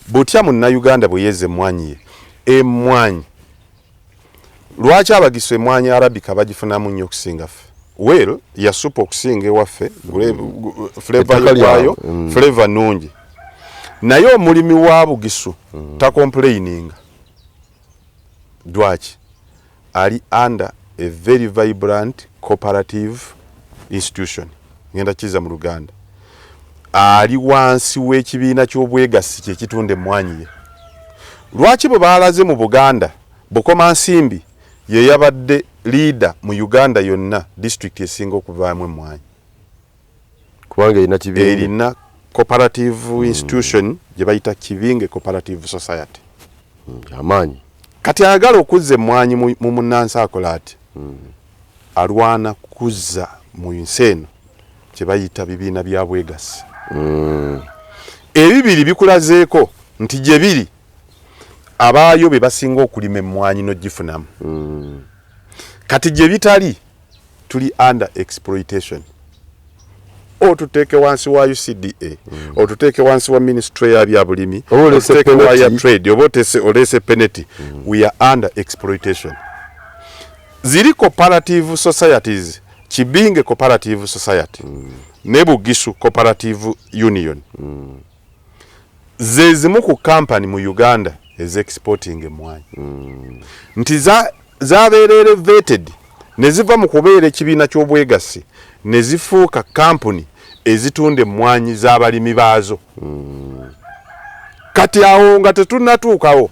Butya Munnayuganda bwe yeeza emmwanyi ye? Emmwanyi, lwaki Abagisu emmwanyi Arabica bagifunamu nnyo okusinga ffe? Well, ya supa okusinga ewaffe, flavor yayo flavor nungi, naye omulimi wa Bugisu tacomplaininga. Lwaki? Ali under a very vibrant cooperative institution. Ngenda kiza mu Luganda. Ali wansi w'ekibiina ky'obwegassi kyekitunda emmwanyi ye. Lwaki bwe baalaze mu Buganda, Bukomansimbi ye yabadde leader mu Uganda yonna, district esinga okuvaamu emmwanyi? Kubanga erina Kibinge. Erina cooperative institution gye bayita Kibinge Cooperative Society. Amaanyi. Kati ayagala okuzza emmwanyi mu munnansi akola ati? Alwana kuzza mu nsi eno kye bayita bibiina bya bwegassi. Ebibiri bikulazeeko nti gye biri abaayo be basinga okulima emmwanyi n'ogifunamu. Kati gye bitali, tuli under exploitation. Otuteeke wansi wa UCDA, otuteeke wansi wa ministry ya byabulimi, Oba oleese otuteeke wa ya penalty. trade, oba oleese penalty, we are under exploitation. Ziri cooperative societies, Kibinge Cooperative Society ne Bugisu Cooperative Union, ze zimu ku kampani mu Uganda ezexporting emmwanyi, nti zabeera elevated ne ziva mu kubeera ekibiina ky'obwegassi ne zifuuka kampuni ezitunda emmwanyi z'abalimi baazo. Kati awo nga tetunnatuukawo,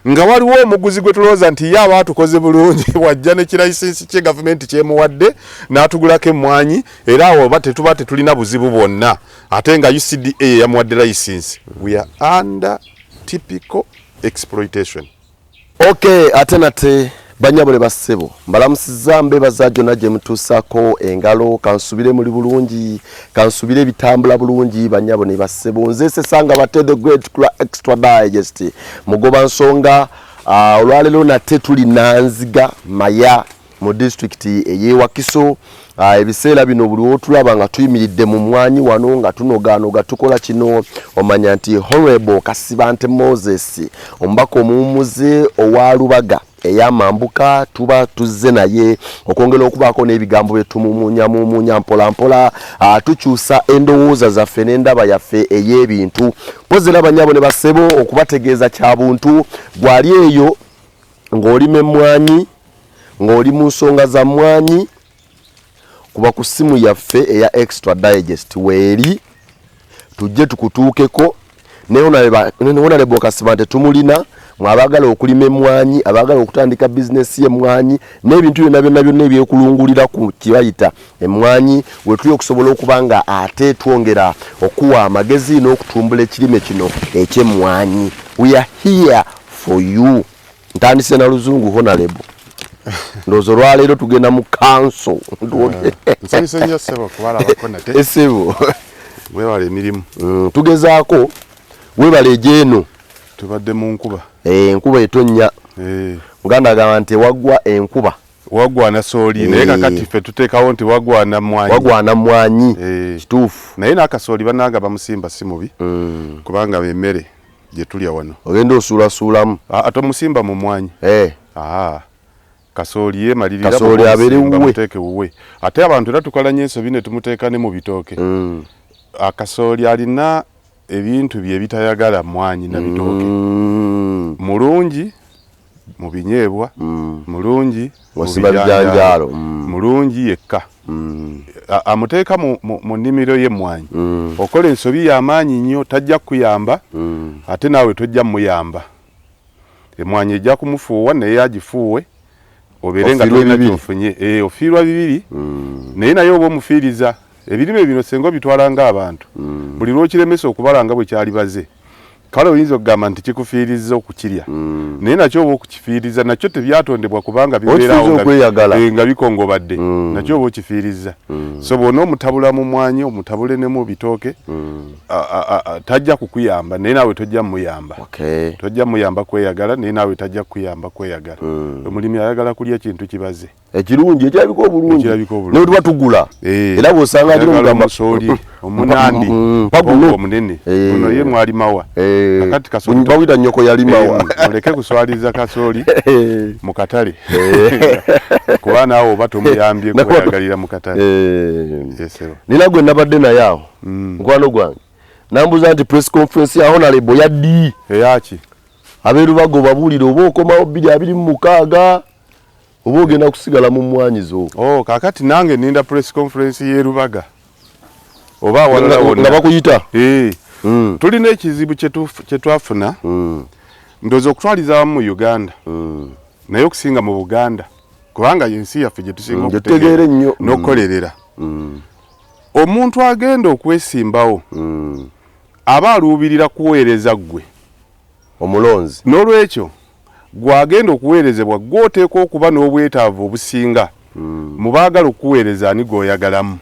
nga waliwo omuguzi gwe tulowooza nti ye aba atukoze bulungi, wajja ne kirayisinsi kye gavumenti kyemuwadde n'atugulako emmwanyi, era awo oba tetuba tetulina buzibu bwonna, ate nga UCDA yamuwadde layisinsi. We are under typical exploitation. Okay, ate nate banyabule bassebo, mbalamusizza, mbebaza gyonna gye mutuusaako engalo. Kansubire muli bulungi, kansubire bitambula bulungi. Banyabo ne bassebo, nze Sesanga Bate, the Great Kula Extra Digest, mugoba nsonga. Olwaleero nate tuli Nanziga Maya mu disitulikiti ey'ewakiso. Ebiseera bino buli wotulaba nga tuyimiridde mu mwanyi wano nga tunogaanoga tukola kino, omanya nti Honorable Kasibante Moses, omubaka omuwummuze owa Lubaga ey'amambuka, tuba tuzze naye okwongera okubaako n'ebigambo bye tumumunyamumunya mpola mpola. Tukyusa endowooza zaffe n'endaba yaffe ey'ebintu. Mpozi era banyabo ne bassebo, okubategeeza kya buntu, gwali eyo ng'olima emmwanyi, ng'oli mu nsonga za mmwanyi, kuba ku ssimu yaffe eya Extra Digest weeri, tujje tukutuukeko. Ne Honorable Kasibante tumulina, mwabaagala okulima emmwanyi, abaagala okutandika bizinesi y'emmwanyi n'ebintu byonna byonna byonna ebyekulungulira ku kibayita emmwanyi, we tuli okusobola okuba nga ate twongera okuwa amagezi n'okutumbula ekirime kino eky'emmwanyi. We are here for you. Ntandise na luzungu, Honorable. Ndowooza olwaleero tugenda mu kanso. Nsanyuse nnyo ssebo okubalabako nate. Essebo. Mwebala emirimu. Tugezaako, weebala egyeno. Tubadde mu nkuba. Enkuba etonnya. Muganda agamba nti ewaggwa enkuba wagwana sooli, naye kakati ffe tuteekawo nti wagwana mwanyi. Wagwana mwanyi. Kituufu. Naye n'akasooli bannanga bamusimba si mubi, kubanga emmere gye tulya wano. Ogenda osuulasuulamu. Tomusimba mu mwanyi. Kasooli yeemalirira. Kasooli abeere wuwe. Muteeke wuwe. Ate abantu era tukola nnyo ensobi ne tumuteeka ne mu bitooke. Akasooli alina ebintu bye bitayagala mwanyi na bitooke. Mulungi mu binyeebwa, mulungi mu bijanjaalo, mulungi yekka. Amuteeka mu nnimiro y'emmwanyi, okola ensobi y'amaanyi nnyo. Tajja kukuyamba, ate naawe tojja muyamba. Emmwanyi ejja kumufuuwa naye agifuuwe, obeere nga tolina kyofunye. Ofiirwa bibiri, naye naye oba omufiiriza. Ebirime bino senga obitwala ng'abantu, buli lwokiremesa okubala nga bwe kyalibaze, kale oyinza okugamba nti kikufiirizza okukirya, naye nakyo oba okukifiiriza nakyo. Tebyatondebwa kubanga bibeerawo nga bikongobadde, nakyo oba okifiirizza. So bw'ona omutabula mu mwanyi, omutabule ne mu bitooke, tajja kukuyamba, naye naawe tojja muyamba. Tojja muyamba kweyagala, naye naawe tajja kukuyamba kweyagala. Omulimi ayagala kulya kintu kibaze. Ekirungi, ekirabika obulungi, naye tuba tugula. Era bw'osanga agira omusooli omunandi omunene, ono ye mwalimawa. Kakati kasooli bawita nnyoko yalimawa. Muleke kuswaliza kasooli mu katale, kuba naawe oba tomuyambye kweyagalira mu katale. Nina gwe nabadde naye awo, mukwano gwange, nambuuza nti press conference ya honorable yaddi? Eyaki? Abeerubaga obabuulire oba okomawo 2026 oba ogenda kusigala mu mmwanyi zo. Oh, kakati nange ninda press conference y'e Rubaga oba awalala wonna nga bakuyita. Tulina ekizibu kye twafuna, ndowooza okutwaliza awamu mu Uganda, naye okusinga mu Buganda, kubanga yensi yaffe gye tusinga okutegeera ennyo n'okukolerera. Omuntu agenda okwesimbawo aba aluubirira kuweereza ggwe omulonzi. N'olwekyo gwagenda okuweerezebwa, gw'oteekwa okuba n'obwetaavu obusinga mu baagala okukuweereza, ani gw'oyagalamu.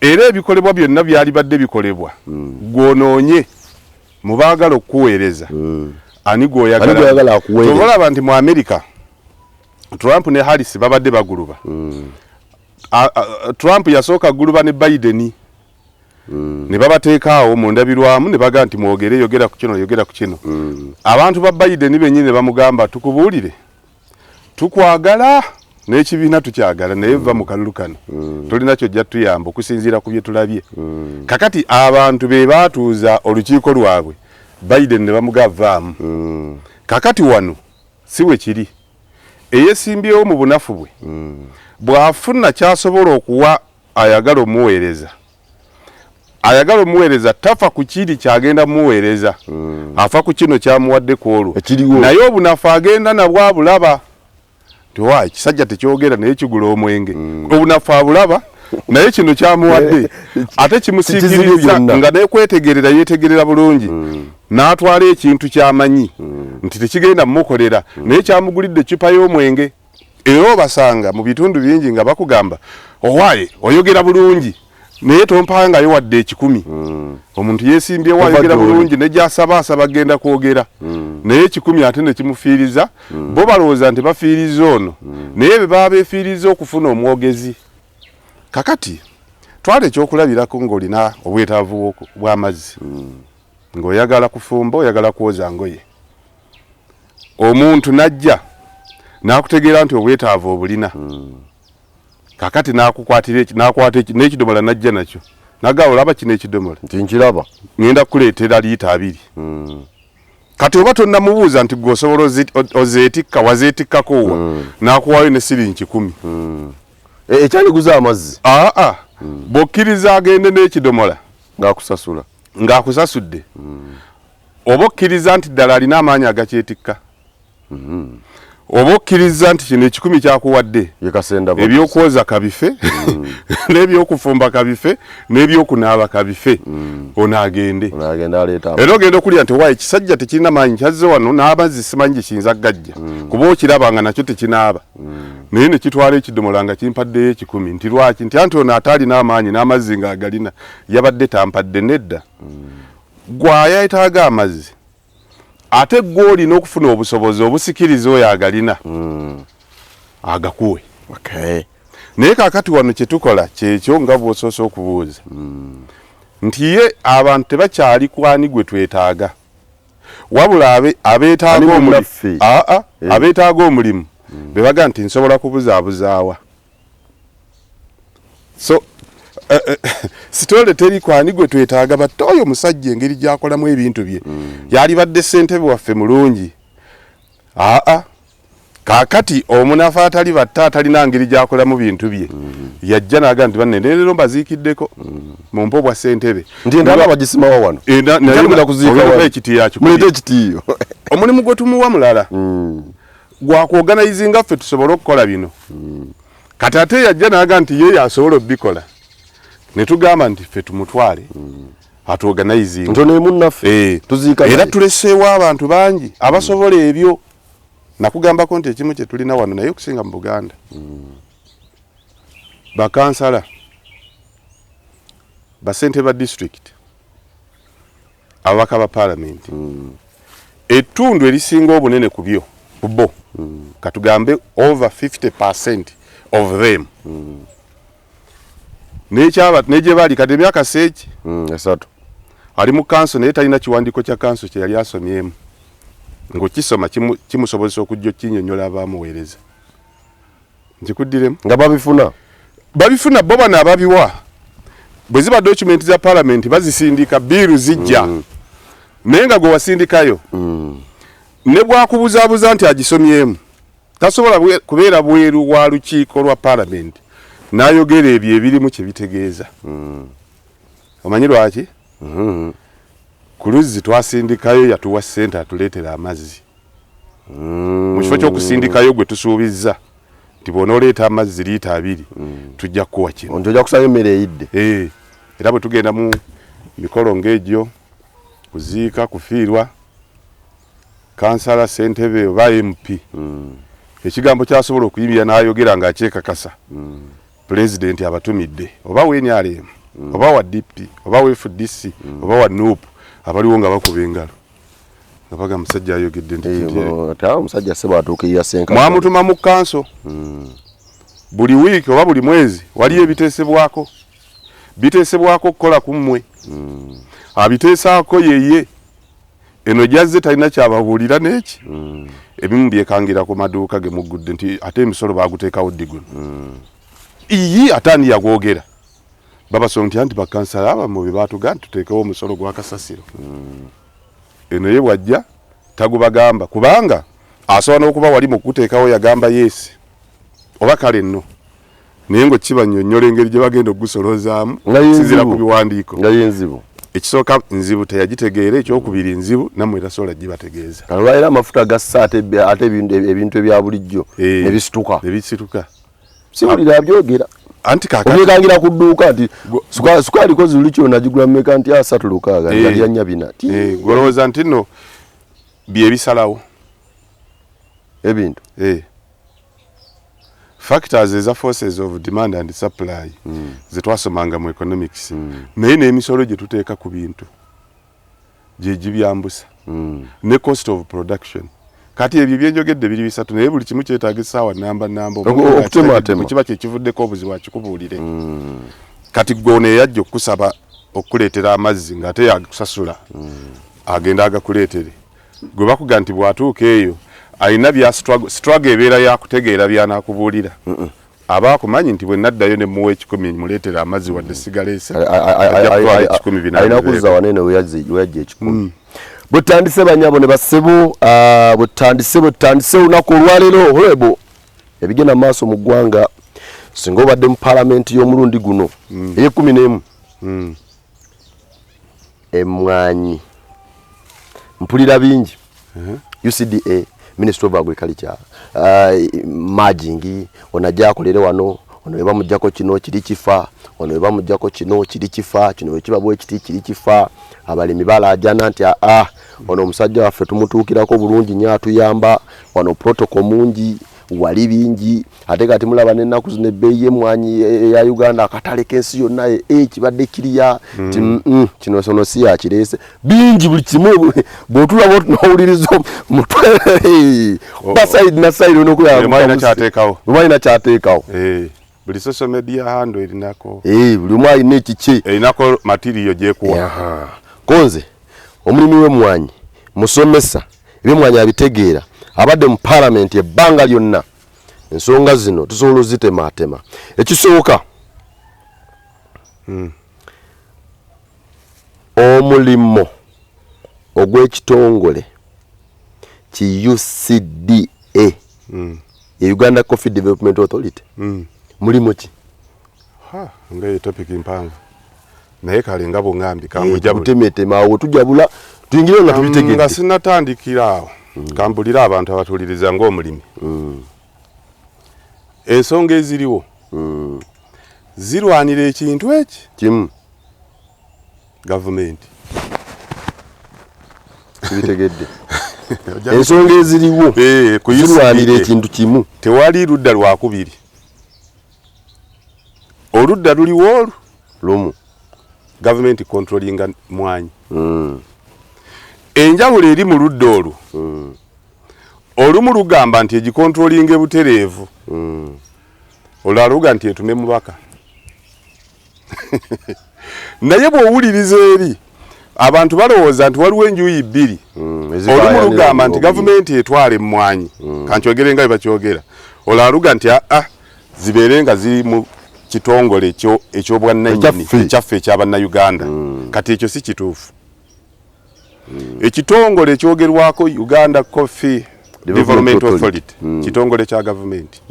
Era ebikolebwa byonna byalibadde bikolebwa gw'onoonye mu baagala okukuweereza, ani gw'oyagala. Olaba nti mu America Trump ne Harris babadde baguluba. Trump yasooka guluba ne Biden, ne babateeka awo mu ndabirwamu ne bagaa nti mwogere, yogera ku kino, yogera ku kino. Abantu ba Biden bennyini ne bamugamba, tukubuulire, tukwagala n'ekibiina tukyagala, naye va mu kalulu kano, tolina kyojja tuyamba okusinziira ku bye tulabye. Kakati abantu be baatuuza olukiiko lwabwe, Biden ne bamugavaamu. Kakati wano si bwe kiri. Eyesimbyewo mu bunafu bwe bw'afuna kyasobola okuwa ayagala omuweereza, ayagala omuweereza tafa ku kiri kyagenda muweereza, afa ku kino kyamuwadde ku olwo. Naye obunafu agenda nabwo abulaba nti wa ekisajja tekyogera naye kigula omwenge. Obunafu abulaba, naye kino kyamuwadde ate kimusiikiriza nga nekwetegerera, yetegerera bulungi, n'atwala ekintu kyamanyi nti tekigenda mumukolera, naye kyamugulidde eccupa y'omwenge. Era obasanga mu bitundu bingi nga bakugamba, owaaye oyogera bulungi naye tompangayo wadde 100. Omuntu yeesimbyewo, ayogera bulungi, ne gyasaba asaba agenda kwogera, naye 100 ate ne kimufiiriza. Bo balowooza nti bafiiriza ono, naye be baba beefiiriza okufuna omwogezi. Kakati twala ekyokulabirako ng'olina obwetaavu bw'amazzi, ng'oyagala kufumba, oyagala kwoza ngoye, omuntu n'ajja n'akutegeera nti obwetaavu obulina. Kakati n'akukwatira, n'akwata n'ekidomola n'ajja nakyo, nagamba, olaba kino ekidomola? Nti nkiraba. Ngenda kukuleetera liita 20. Kati oba tonnamubuuza nti gwe osobola ozeetikka, wazeetikkako wa? N'akuwaayo ne siringi 100. Ekyaliguza amazzi. Aa, bw'okkiriza agende n'ekidomola ng'akusasula, ng'akusasudde, oba okkiriza nti ddala alina amaanyi agakyetikka, oba okkiriza nti kino 100 kyakuwadde ebyokwoza kabife, n'ebyokufumba kabife, n'ebyokunaaba kabife, ono agende. Era ogenda okulya nti waaye ekisajja tekirina maanyi kyazze wano n'amazzi simanyi gye kiyinza gajja, kuba okiraba nga nakyo tekinaaba, naye ne kitwala ekidomola nga kimpaddeyo 100. Nti lwaki? Nti anti ono ate alina amaanyi n'amazzi ng'agalina yabadde tampadde. Nedda, gwayetaaga amazzi, ate gwe olina okufuna obusobozi obusikiriza oyo agalina agakuwe. Naye kakati wano kyetukola kyekyo nga bw'osoose okubuuza nti ye abantu tebakyali kwani gwe twetaaga, wabula abeetaaga omulimu. Aa, abeetaaga omulimu be baga nti nsobola kubuzaabuzaawa. So sitole teri kwani gwe twetaaga, batte oyo musajja engeri gyakolamu ebintu bye, yalibadde ssentebe waffe mulungi. Aa, kaakati omunafu atali batte atalina ngeri gyakolamu bintu bye, yajja naga nti banne leero mbaziikiddeko, mumpe obwa ssentebe. Nti entaana bagisimawo wano. Ekitiyo. Muleete ekitiyo. Omulimu gwe tumuwa mulala, gwakuorganizinga ffe tusobole okukola bino. Kati ate yajja naga nti ye yasobola obikola, ne tugamba nti ffe tumutwale atuorganizinga. Ntono emunnaffe. Tuziika. Era tuleseewo abantu bangi abasobola ebyo. Nakugambako nti ekimu kye tulina wano, naye okusinga mu Buganda, bakansala, basente ba district, ababaka ba paalamenti, ettundu erisinga obunene ku byo ku bo, katugambe over 50% of them, negye bali kati emyaka seeki 3. Ali mu kanso naye talina kiwandiiko kya kanso kye yali asomyemu, ng'okisoma kimusobozesa okujja okinyonyola abamuweereza. Nkikuddiremu. Nga babifuna. Babifuna bo bano ababiwa. Bwe ziba document za parliament bazisindika, bill zijja. Naye nga gwe wasindikayo, ne bwakubuzaabuza nti agisomyemu, tasobola kubeera bweru wa lukiiko lwa parliament n'ayogera ebyo ebirimu kye bitegeeza. Omanyi lwaki? Ku luzzi twasindikayo yatuwa ssente atuleetera amazzi. Mu kifo ky'okusindikayo gwe tusuubizza nti bw'onooleeta amazzi liita 2, tujja kukuwa kino. Nti ojja kusaba emmere eyidde. Era bwe tugenda mu mikolo ng'egyo, kuziika, kufiirwa, kansala, ssentebe oba MP, ekigambo kyasobola okuyimirira n'ayogera ng'akyekakasa, pulezidenti abatumidde, oba wa NRM, oba wa DP, oba wa FDC, oba wa NUP, abaliwo nga bakuba engalo nga baga musajja ayogedde nti ate omusajja ssebo atuukirira ssenka. Mwamutuma mu kanso. Buli wiiki oba buli mwezi waliyo ebiteesebwako, biteesebwako okukola ku mmwe. Abiteesaako yeye eno gyazze talina kyababuulira n'eki. Ebimu byekangira ku maduuka ge muggudde nti ate emisolo baaguteekawo ddi guno. Iyi ate ani yagwogera? Babasonga nti anti bakansala abamu be baatugaa nti tuteekewo omusolo gwa kasasiro. Eno ye bw'ajja tagubagamba, kubanga asobola n'okuba wali mu kuguteekawo yagamba yeesi oba kale nno, naye ng'okibannyonnyola engeri gye bagenda okugusolozaamu sinziira ku biwandiiko. Nga yenzibu. Ekisooka nzibu teyagitegeera, ekyokubiri nzibu nammwe tasobola gibategeeza. Olwaliro amafuta gassa ate ebintu ebya bulijjo ne bisituka. Ne bisituka. Siwulira abyogera. Anti kaakati obyekangira ku dduuka nti sukaali kozi luli kiro nagigula mmeka nti 3 6 yali ya 4 4. Golowooza nti nno bye bisalawo ebintu. Factors eza forces of demand and supply ze twasomanga mu economics, naye n'emisolo gye tuteeka ku bintu gye gibyambusa, ne cost of production. Kati ebyo byenjogedde biri bisatu, naye buli kimu kyetaaga essaawa namba namba okutematema. Kiba kyekivuddeko obuzibu akikubuulire. Kati gwe ono eyajja okukusaba okukuleetera amazzi ng'ate yakusasula, agenda agakuleetere, gwe bakuga nti bw'atuuka eyo alina bya struggle ebeera yakutegeera by'anaakubuulira. Aba akumanyi nti bwe naddayo ne muwa 100 muleetere amazzi wadde sigaleese, ajja kutwala 100 alina binaabibeeko. Kuzza wanene weyajja 100. Bwetutandise banyabo ne bassebo, bwetutandise olunaku olwaleero horebo ebigenda mu maaso mu ggwanga, singa obadde mu paalamenti y'omulundi guno ey'e11, emwanyi mpulira bingi. UCDA, Ministry of Agriculture, merging, ono ajja akolere wano, ono bwe bamugjako kino kiri kifa, ono bwe bamugjako kino kiri kifa, kino bwe kiba bwe kiti kiri kifa. Abalimi balaajana nti aa, ono omusajja waffe tumutuukirako bulungi nnyo, atuyamba wano, protocol mungi, wali bingi. Ate kati mulaba n'ennaku zino ebbeeyi y'emmwanyi eya Uganda, akatale k'ensi yonna kibadde kiriya nti kino sono si yakireese bingi. Buli kimu bw'otulaba n'owuliriza mutwe ba side na side. Buli omu alina kyateekawo. Buli omu alina kyateekawo. Buli social media handle erinako Buli omu alina ekikye. Erinako material gyekuwa. Aha. Konze omulimi w'emmwanyi, musomesa, ebyemmwanyi abitegeera, abadde mu paalamenti ebbanga lyonna, ensonga zino tusobola ozitemaatema. Ekisooka, omulimo ogw'ekitongole ki UCDA, ye Uganda Coffee Development Authority, mulimu ki? Ha, nga eyo topic mpanvu, naye kale nga bwongambye kangujabule. Kutemetema awo tujabula tuyingire nga Nga tubitegedde. Sinatandikira awo, kambulire abantu abatuuliriza ng'omulimi ensonga eziriwo zirwanira ekintu eki kimu. Gavumenti. Tubitegedde, ensonga eziriwo Ku zirwanira UCDA. Ekintu kimu. Tewali ludda lwakubiri, oludda luliwo olu lumu. Gavumenti controllinga mwanyi. Enjawulo eri mu ludda olwo olumu lugamba nti egicontrollinga ebutereevu, olulala luga nti etume mubaka. Naye bw'owuliriza eri Abantu balowooza nti waliwo enjuyi bbiri. Olumu lugamba nti gavumenti etwala emmwanyi, kankyogere nga bwe bakyogera. Olala luga nti aa, zibeere nga ziri mu kitongole eky'obwannannyini ekyaffe eky'Abannayuganda. Kati ekyo si kituufu. Ekitongole ekyogerwako Uganda Coffee Development Authority kitongole kya gavumenti.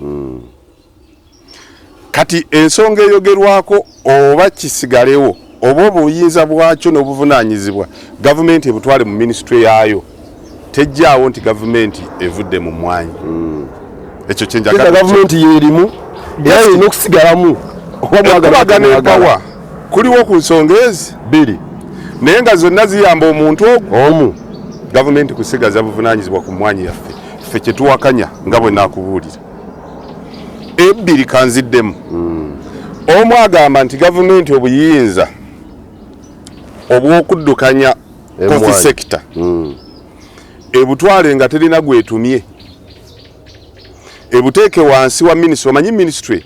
Kati ensonga eyogerwako oba kisigalewo oba obuyinza bwakyo n'obuvunaanyizibwa gavumenti ebutwale mu minisitule yaayo, tejjaawo nti gavumenti evudde mu mmwanyi. Ekyo kyenjagala. Gavumenti yeerimu era erina okusigalamu. Okubagana empawa kuliwo ku nsonga ezi bbiri, naye nga zonna ziyamba omuntu ogwo omu. Gavumenti kusigaza buvunaanyizibwa ku mmwanyi yaffe, ffe kyetuwakanya nga bwe naakubuulira. Ebbiri kanziddemu. Omu agamba nti gavumenti obuyinza obw'okuddukanya coffee sector ebutwale nga terina gwetumye, ebuteeke wansi wa minisitule. Omanyi minisitule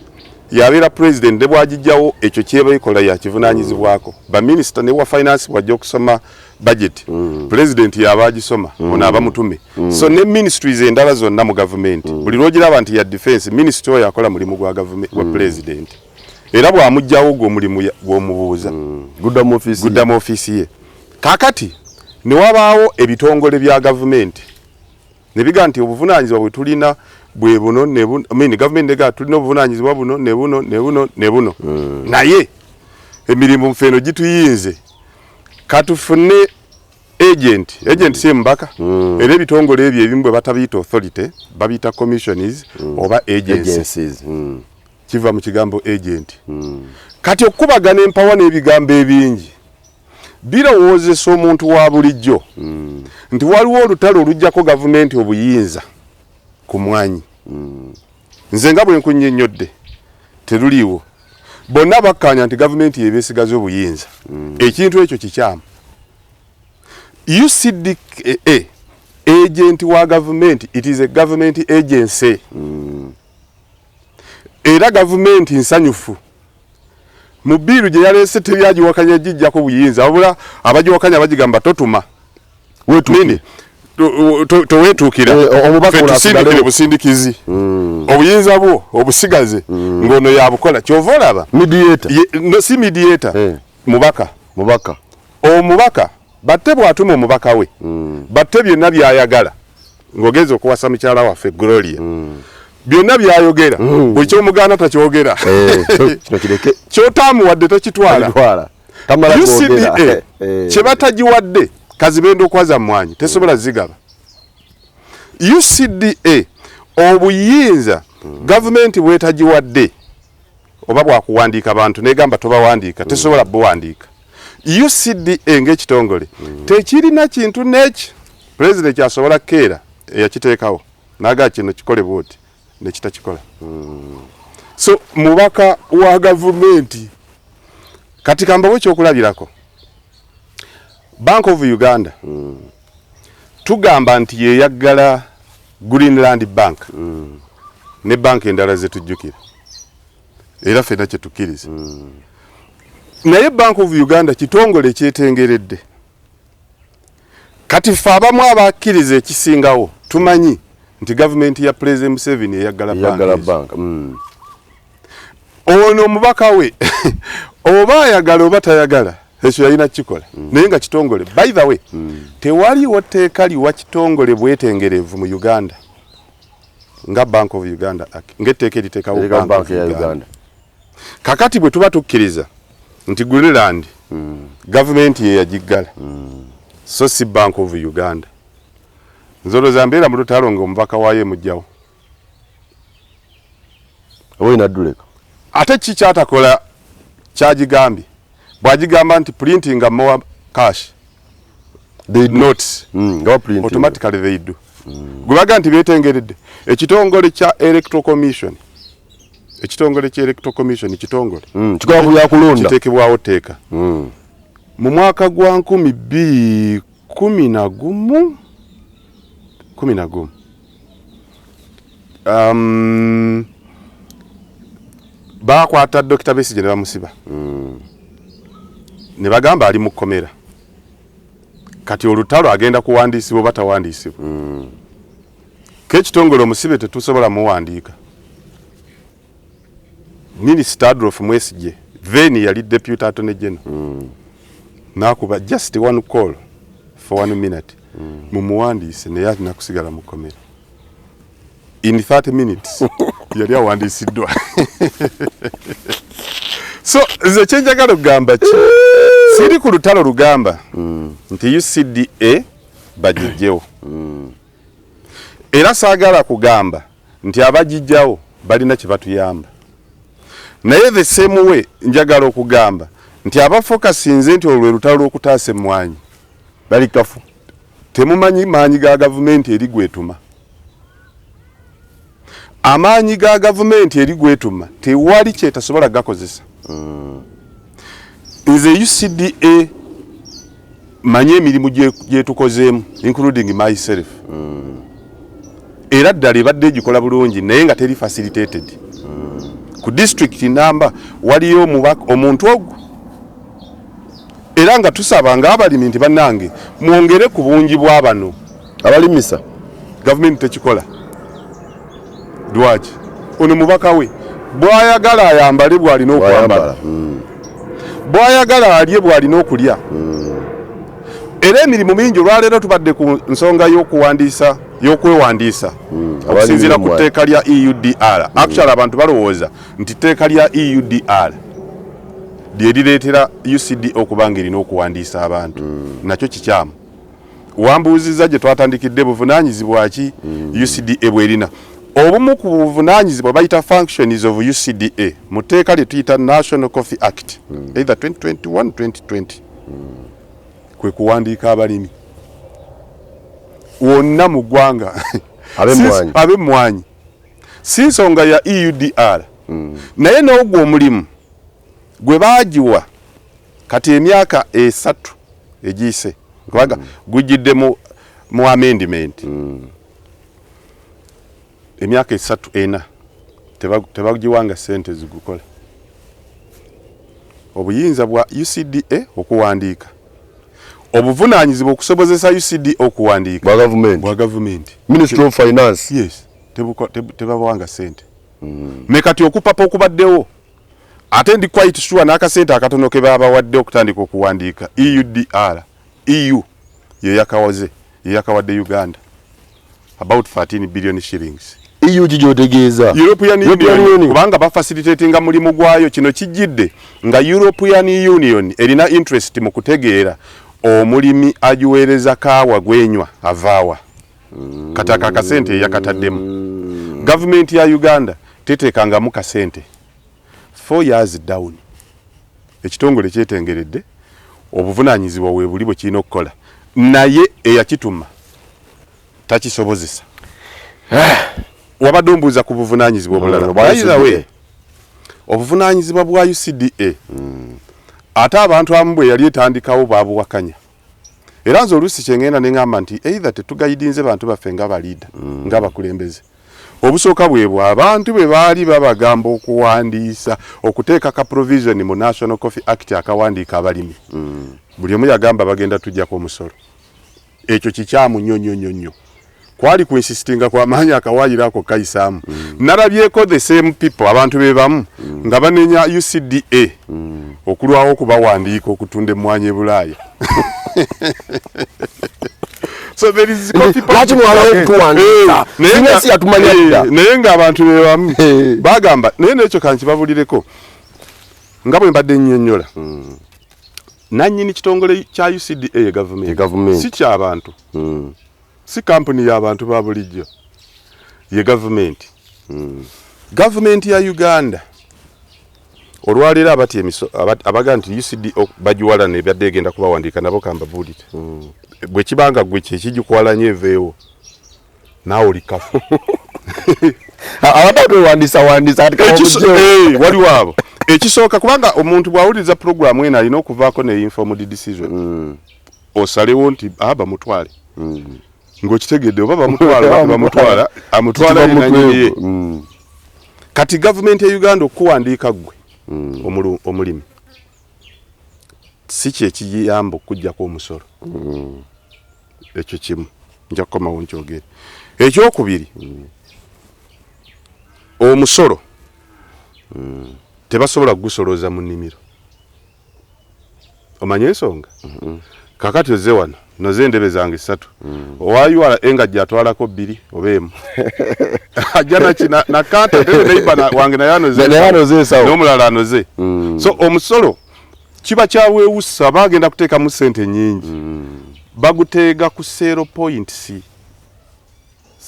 yabeera president ne bwagijjawo ekyo kyeba ekola yakivunaanyizibwako. Baminisita ne wa finance bwajja okusoma budget, president yaba agisoma, ono aba mutume. So ne ministries endala zonna mu gavumenti, buli lwogiraba nti ya defense ministry, oyo akola mulimu gwa gavumenti gwa president, era bw'amugjawo gwo omulimu gw'omubuuza gudda mu ofiisi. Gudda mu ofiisi ye. Kaakati ne wabaawo ebitongole bya gavumenti ne biga nti obuvunaanyizibwa bwe tulina bwe buno ne buno. I mean, gavumenti nega tulina obuvunaanyizibwa buno ne buno ne buno ne buno, naye emirimu nfe eno gituyinze, katufune agent. Agent si mubaka. Era ebitongole ebyo ebimu bwe batabiyita authority, babiyita commissions oba agency. Agencies. Kiva mu kigambo agent. Kati okukubagana empawa n'ebigambo ebingi birowoozesa omuntu wa bulijjo nti waliwo olutalo oluggyako gavumenti obuyinza ku mwanyi. Nze nga bwe nkunnyonnyodde, teruliiwo. Bonna bakkaanya nti gavumenti yebeesigaza obuyinza. Ekintu ekyo kikyamu. UCDA agent wa gavumenti, it is a government agency, era gavumenti nsanyufu mu bill gye yaleese. Tebyagiwakanya gijjako buyinza, wabula abagiwakanya bagigamba totuma nini toweetuukira. Eh, omubaka Ffe ono tusindikire asigalewo. Busindikizi obuyinza bwo obusigaze ng'ono yabukola. Kyova olaba mediator. No, si mediator. Mubaka. Mubaka. Omubaka batte bw'atuma omubaka we batte byonna by'ayagala, ng'ogenza okuwasa mukyala waffe Gloria, byonna by'ayogera, buli kyomugaana takyogera. Eh, kino kireke. Kyotaamuwadde takitwala. Twala tamala kwogera. UCDA kye batagiwadde kazibe ndokwaza mmwanyi tesobola zigaba. UCDA obuyinza gavumenti bwetagiwadde oba bwakuwandiika bantu negamba tobawandiika, tesobola buwandiika. UCDA ng'ekitongole tekirina kintu neki pulezidenti kyasobola kukeera eyakiteekawo nagaa kino kikole bwoti nekitakikola. So mubaka wa gavumenti. Kati kambawo ekyokulabirako, Bank of Uganda. Tugamba nti yeyaggala Greenland Bank ne banka endala zetujjukira, era ffenna kyetukkiriza. Naye Bank of Uganda kitongole ekyetengeredde. Kati ffe abamu abakkiriza ekisingawo tumanyi nti gavumenti ya President Museveni eyaggala eyagala banka ezo. Banka. Ono omubaka we oba ayagala oba tayagala, ekyo yalina kukikola, naye nga kitongole. By the way, tewaliwo tteeka liwa kitongole bwetengerevu mu Uganda nga Bank of Uganda Act, ng'etteeka eriteekawo Erika Bank of banka ya Uganda. Uganda. Kakati bwe tuba tukkiriza nti Greenland gavumenti ye yagiggala so si Bank of Uganda, nze mbeera mu lutalo ng'omubaka waayo emugjawo. Oba olina dduleka. Ate ki kyatakola kyagigambye bwagigamba nti printing more cash They do. Notes. Nga ba printing. Automatically they do. Gwe baga nti beetengeredde ekitongole kya Electoral Commission, ekitongole kya Electoral Commission kitongole Kikola ku byakulonda. Kiteekebwawo tteeka mu mwaka gwa 2011, 11. Bakwata Dr. Besigye ne bamusiba ne bagamba ali mu kkomera. Kati olutalo agenda kuwandiisibwa oba tawandiisibwa? K'ekitongole omusibe tetusobola muwandiika. Minisita Adolf Mwesigye, then yali Deputy Attorney General, n'akuba just one call for one minute, mumuwandiise, naye alina kusigala mu kkomera. In 30 minutes yali awandiisiddwa. So nze kyenjagala okugamba ki, siri ku lutalo lugamba nti UCDA bagijjewo, era saagala kugamba nti abagijjawo balina kye batuyamba, naye the same way njagala okugamba nti abafokasinze nti olwo lutalo lw'okutaasa emmwanyi bali kafu. Temumanyi maanyi ga gavumenti eri gwetuma. Amaanyi ga gavumenti eri gwetuma, tewali kyetasobola gakozesa. Nze UCDA manyi emirimu gyetukozeemu, including myself, era ddala ebadde egikola bulungi, naye nga teri facilitated. Ku district namba waliyo omubaka omuntu ogwo, era nga tusaba ng'abalimi nti bannange mwongere ku bungi bwa bano abalimisa. Gavumenti tekikola. Lwaki? Ono mubaka we bw'ayagala ayambale bw'alina okwambala, bw'ayagala alye bw'alina okulya. Era emirimu mingi. Olwaleero tubadde ku nsonga y'okuwandiisa, y'okwewandiisa okusinziira ku tteeka lya EUDR. Actually, abantu balowooza nti tteeka lya EUDR lye lireetera UCD okuba nga erina okuwandiisa abantu. Nakyo kikyamu. Wambuuzizza gye twatandikidde, buvunaanyizibwa ki UCDA bwerina? Obumu ku buvunaanyizibwa bayita functions of UCDA mu tteeka lye tuyita National Coffee Act, either 2021 2020, kwe kuwandiika abalimi wonna mu ggwanga ab'emmwanyi. Ab'emmwanyi. Si nsonga ya EUDR, naye n'ogwo omulimu gwe baagiwa kati emyaka 3 egiyise, kubanga gujjidde mu amendment emyaka 3 4, tebagiwanga sente zigukola. Obuyinza bwa UCDA okuwandiika, obuvunaanyizibwa okusobozesa UCDA okuwandiika bwa gavumenti. Bwa gavumenti. Ministry of Finance. Yes, tebabawanga sente. Ne kati okupapa okubaddewo, ate ndi quite sure n'akasente akatono ke babawadde okutandika okuwandiika, EUDR, EU yeyakawaze, yeyakawadde Uganda about 13 billion shillings. EU gyotegeeza? European European Union, Union. Kubanga bafacilitatinga mulimu gwayo. Kino kijjidde nga European Union erina interest mu kutegeera omulimi agiweereza kaawa gwenywa avaawa. Kati ako akasente eyakataddemu. Gavumenti ya Uganda teteekangamu kasente. 4 years down, ekitongole kyetengeredde, obuvunaanyizibwa weebuli bwe kirina okukola, naye eyakituma takisobozesa. Wabadde ombuuza ku buvunaanyizibwa obulala. Bwa By the way, UCDA. Obuvunaanyizibwa bwa UCDA, ate abantu abamu bwe yali etandikawo babuwakanya. Era nze oluusi kyengenda ne ŋŋamba nti either tetuguidinze bantu baffe nga baleader, ng'abakulembeze. Obusooka bwebwo abantu bwe baali babagamba okuwandiisa, okuteeka ka provision mu National Coffee Act akawandiika abalimi, buli omu yagamba bagenda tujjako omusolo. Ekyo kikyamu nnyo nnyo nnyo nnyo. Kwali kuinsistinga kwamaanyi akawaayiro ako kayisaamu. Nalabyeko the same people, abantu be bamu, nga banenya UCDA okulwawo okubawandiika okutunda emmwanyi e Bulaaya. So there is coffee. Lwaki mwalawo okutuwandiika? Singa si yatumanya dda. Naye ng'abantu be bamu bagamba, naye nekyo kankibabulireko nga bwe mbadde nnyonnyola, nannyini kitongole kya UCDA ye gavumenti. Ye gavumenti. Si kyabantu, si kampuni y'abantu ba bulijjo, ye gavumenti. Gavumenti ya Uganda olwaleero abatya abaga nti UCD bagiwalana ebadde egenda kubawandiika, nabo kambabuulire, bwe kibanga gwe kyekigikuwalanya eveewo, naawe oli kafu. Abadde atwewandiisa wandiisa kati Waliwo abo. Ekisooka, kubanga omuntu bw'awuliriza puroguramu eno alina okuvaako ne informed decision, osalewo nti aba bamutwale ng'okitegedde oba bamutwala oba tebamutwala, amutwala ye nannyini ye. Kati gavumenti ya Uganda okukuwandiika ggwe omulimi si kyekiyamba okuggyako omusolo. Ekyo kimu nja kukomawo nkyogere. Ekyokubiri, omusolo tebasobola kugusolooza mu nnimiro. Omanye ensonga? Kakati ozze wano noze endebe zange ssatu, owa URA ng'ajja atwalako bbiri oba emu, ajja naki nakanta neighbor wange naye anoze Naye anoze ensawo. N'omulala anoze. So omusolo kiba kyawewussa, bagenda kuteekamu ssente nnyingi, baguteega ku 0.c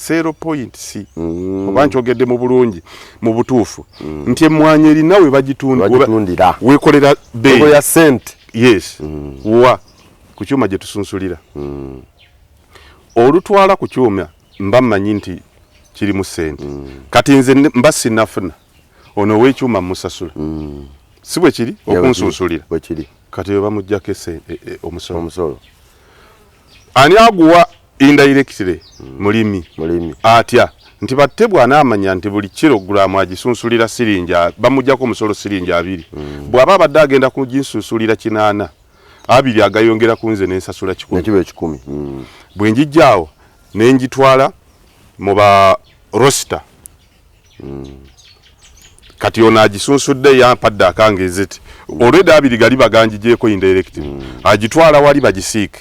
0.c, oba nkyogedde mu bulungi, mu butuufu, nti emmwanyi erina we bagitunda. Bagitundira. Weekolera bbeeyi. Ya sente. Yes, wa ku kyuma gye tusunsulira, olutwala ku kyuma mba mmanyi nti kirimu ssente. Kati nze mba sinafuna, ono ow'ekyuma musasula, si bwe kiri, okunsunsulira? Bwekiri. Kati we bamugjako omusolo. Omusolo. Ani aguwa indirectly? Mulimi. Mulimi. Atya nti batte bw'anaamanya nti buli kilogulaamu agisunsulira siringi bamugjako omusolo siringi 20, bw'aba abadde agenda kuginsunsulira 80, 20 agayongera ku nze n'ensasula 100. Nekiba 100. Bwe njijjaawo ne ngitwala mu ba roaster, kati ono agisunsudde, yampadde akange eziti olwedde, 20 gali bagangigyeko indirectly, agitwala wali bagisiike,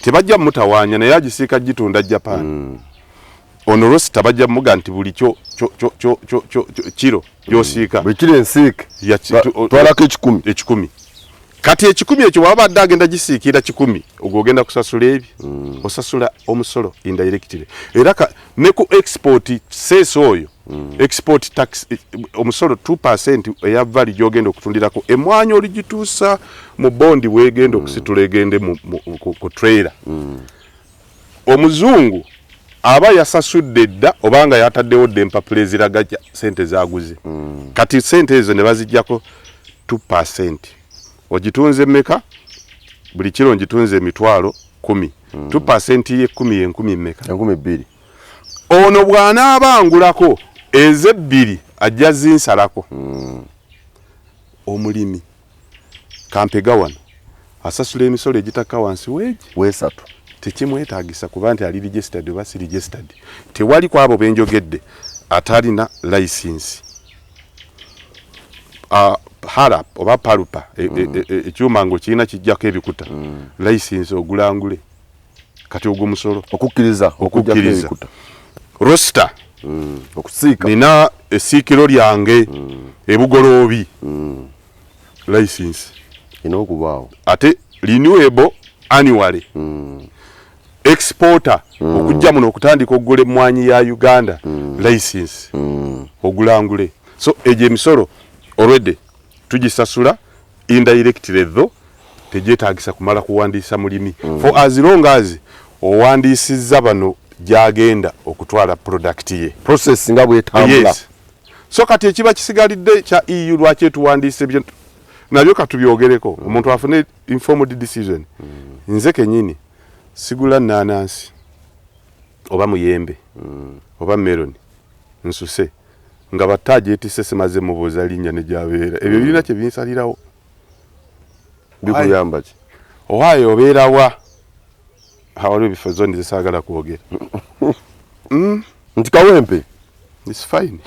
tebajja mutawaanya, naye agisiika gitunda Japan. Ono roaster bajja muga nti buli kyo kyo kyo kyo kyo kyo kyo- kiro gyosiika Buli kiro ensiike twalako 100. 100. Kati 100 ekyo bwaba badde agenda gisiikira 100, ogwo ogenda kusasula ebi, osasula omusolo indirectly. Era ne ku export cess oyo, export tax, omusolo 2% eya value gyogenda okutundirako emwanyi, oligituusa mu bondi wegenda okusitula egende ku trailer, omuzungu aba yasasudde dda obanga yataddewo dda empapula eziraga sente zaguze. Kati sente ezo ne baziggyako 2%. Ogitunze mmeka? Buli kiro ngitunze 100,000, 2% y'ekkumi y'enkumi mmeka? 2000. Ono bw'anaaba angulako ezebbiri ajja zinsalako. Omulimi kampega wano asasula emisolo egitakka wansi weegi wesatu. Tekimwetaagisa kuba nti ali registered oba si registered. Tewali ku abo benjogedde atalina license. Harap oba pulper, ekyuma ng'okirina kijjako ebikuta, license ogulangule. Kati ogwo musolo. Okukkiriza okuggyako Okukkiriza. ebikuta. Roaster. Okusiika. Nina esiikiro lyange ebugoloobi, license erina okubaawo. Ate renewable annually. Exporter okujja muno okutandika okugula emmwanyi ya Uganda, license ogulangule. So egyo emisolo already tugisasula indirectly, though tegyetagisa kumala kuwandiisa mulimi, for as long as owandiisizza bano gyagenda okutwala product ye. Process nga bwetambula. Yes. So kati ekiba kisigalidde kya EU, lwaki etuwandiise byo nabyo katubyogereko, omuntu afune informed decision. Nze kenyini sigula nanansi oba muyembe oba melon nsuse nga batta agyetisse simaze mubuuza linnya ne gyabeera. Ebyo birina kye binsalirawo. Bikuyamba ki? Owaayo obeerawa? Waliwo ebifo zoni zesaagala kwogera. Nti Kawempe. It's fine.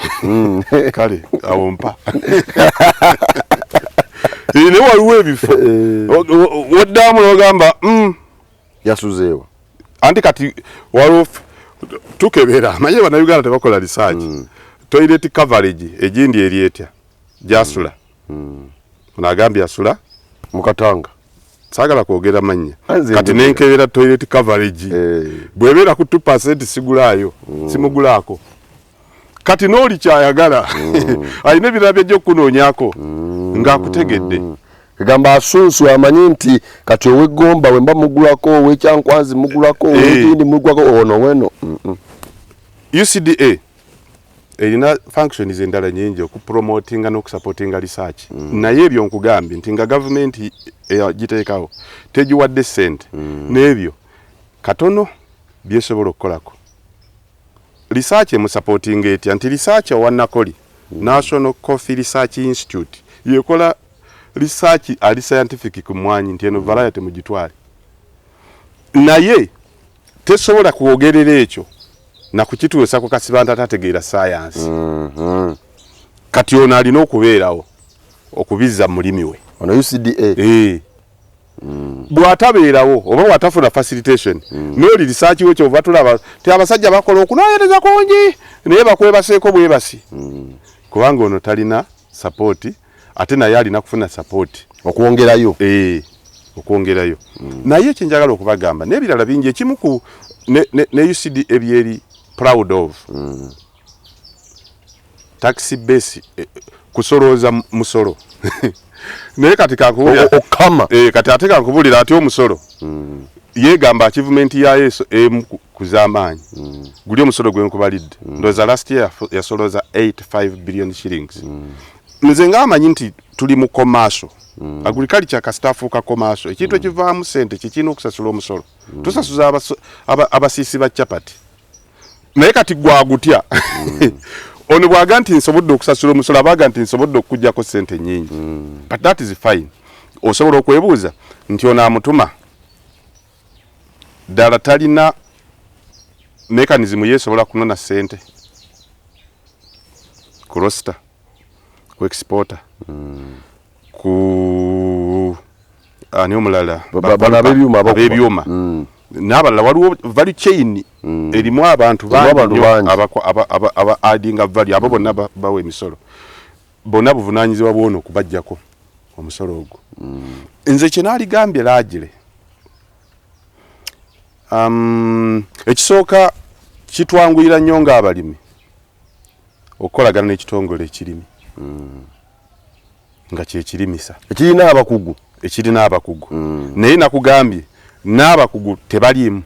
Kale awo mpa. Naye waliwo ebifo woddamu n'ogamba, Yasuzeewa? Anti kati waliwo tukebera, manye bannayuganda tebakola research. Toilet coverage egindi eri etya gyasula? Ono agambye asula Mukatanga. Saagala kwogera mannya. Anze Kati njogera. Nenkebera toilet coverage, bw'ebeera ku 2% sigulaayo, simugulaako. Kati n'oli kyayagala alina ebirala byajja okunoonyako ng'akutegedde. Egamba asunsu amanyi nti kati ow'eggomba bwe mba mugulako, ow'ekyankwanzi mugulako, ow'ekindi mugulako, ono weno. UCDA erina functions endala nyingi, okupromotinga n'okusupportinga research, naye ebyo nkugambye nti nga gavumenti giteekawo tegiwadde ssente, n'ebyo katono byesobola okukolako. Research emusupportinga etya? Nti research owa NACORI, National Coffee Research Institute, yekola research ali scientific ku mwanyi nti eno variety mugitwale, naye Tesobola kwogerera ekyo nakukituusa ku Kasibante atategeera sayansi. Kati ono alina okubeerawo okubizza mulimi we. Ono UCDA. Bw'atabeerawo oba bw'atafuna facilitation, n'oli research we, kyova tulaba ti abasajja bakola okunoonyereza kungi naye bakwebaseeko bwebasi, kubanga ono talina support, ate naye alina kufuna support okwongerayo. Okwongerayo. Naye kyenjagala okubagamba n'ebirala bingi, ekimu ku ne UCD ebyeri proud of tax base, kusolooza musolo. Naye kati kankubulira okama. Kati ate kankubulira ate omusolo yeegamba achievement yayo emu ku z'amaanyi guli omusolo gwe nkubalidde. Ndowooza last year yasolooza 85 billion shillings. Nze ngaamanyi nti tuli mu commercial agriculture, kasita afuuka commercial, ekintu ekivaamu sente kikirina okusasula omusolo. Tusasuza abasiisi ba chapati, naye kati gwagutya ono bwaga nti nsobodde okusasula omusolo, abaga nti nsobodde okugjako sente nyingi. But that is fine. Osobola okwebuuza nti ono amutuma ddala talina mechanism yesobola kunona sente ku roaster, ku exporter, ku ani omulala? Bano ab'ebyuma abakuba. Ab'ebyuma n'abalala. Waliwo value chain erimu abantu Erimu abantu bangi nnyo bangi. aba addinga value. Abo bonna bawa emisolo, bonna buvunaanyizibwa bwona okubajjako omusolo ogwo. Nze kye naaligambye laagire, ekisooka kitwanguyira nnyo ng'abalimi okukolagana n'ekitongole ekirimi nga kyekirimisa ekirina abakugu. Ekirina abakugu. Naye nakugambye n'abakugu tebaliimu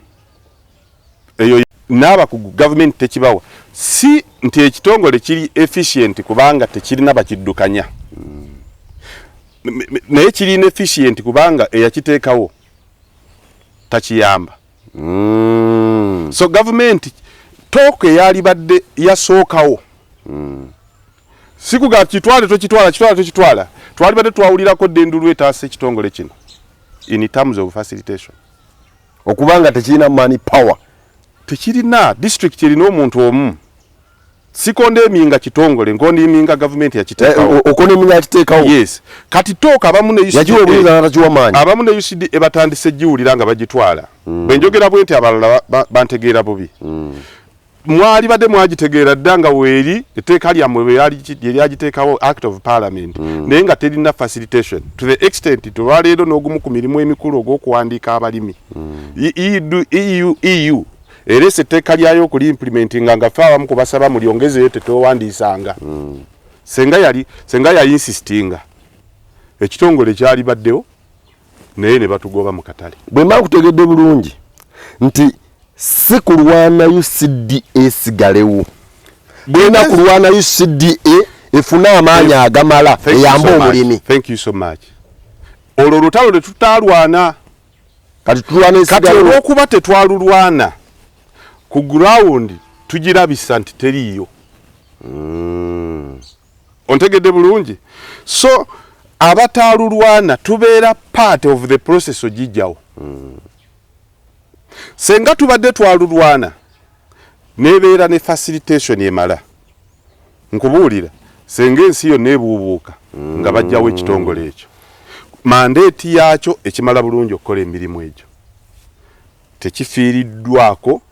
eyo, n'abakugu gavumenti tekibawa. Si nti ekitongole kiri efficient kubanga tekirina bakiddukanya, naye kiri inefficient kubanga eyakiteekawo takiyamba. So gavumenti talk eyalibadde yasookawo sikuga kitwale tokitwala, kitwale tokitwala, twalibadde twawulirako dda endulu etaasa ekitongole kino in terms of facilitation. Okubanga tekirina man power. Tekirina. District erina omuntu omu. Sikondemninga kitongole, nkondemninga gavumenti yakiteekawo. Okondemninga yakiteekawo. Yes. Kati talk abamu ne yakiwa obuyinza natakiwa maanyi. Abamu ne UCDA batandise giwulira nga bagitwala. Bwe njogera bwe nti abalala bantegeera bubi. Mwali badde mwagitegeera dda nga weeri etteeka lyammwe bwe lyagiteekawo, act of parliament, naye nga terina facilitation to the extent nti olwaleero n'ogumu ku mirimu emikulu ogw'okuwandiika abalimi, EU, EU ereese etteeka lyayo okuliimplementinga nga ffe abamu kubasaba mulyongezeyo tetowandiisanga. Senga yali senga yayinsistinga ekitongole kyali baddewo, naye ne batugoba mu katale. Bwe mba nkutegedde bulungi nti si kulwana UCDA esigalewo, bwena kulwana UCDA efune amaanyi agamala eyambe omulimi. Thank you so much. Olwo olutalo lwe tutaalwana. Kati tulwana kati esigalewo. Olw'okuba tetwalulwana ku ground, tugirabisa nti teriiyo. Ontegedde bulungi? So abataalulwana tubeera part of the process ogijjawo. Senga tubadde twalulwana nebeera ne facilitation emala, nkubuulira, senga ensi yonna ebuubuuka nga bajjawo ekitongole ekyo, mandate yaakyo ekimala bulungi okukola emirimu egyo, tekifiiriddwako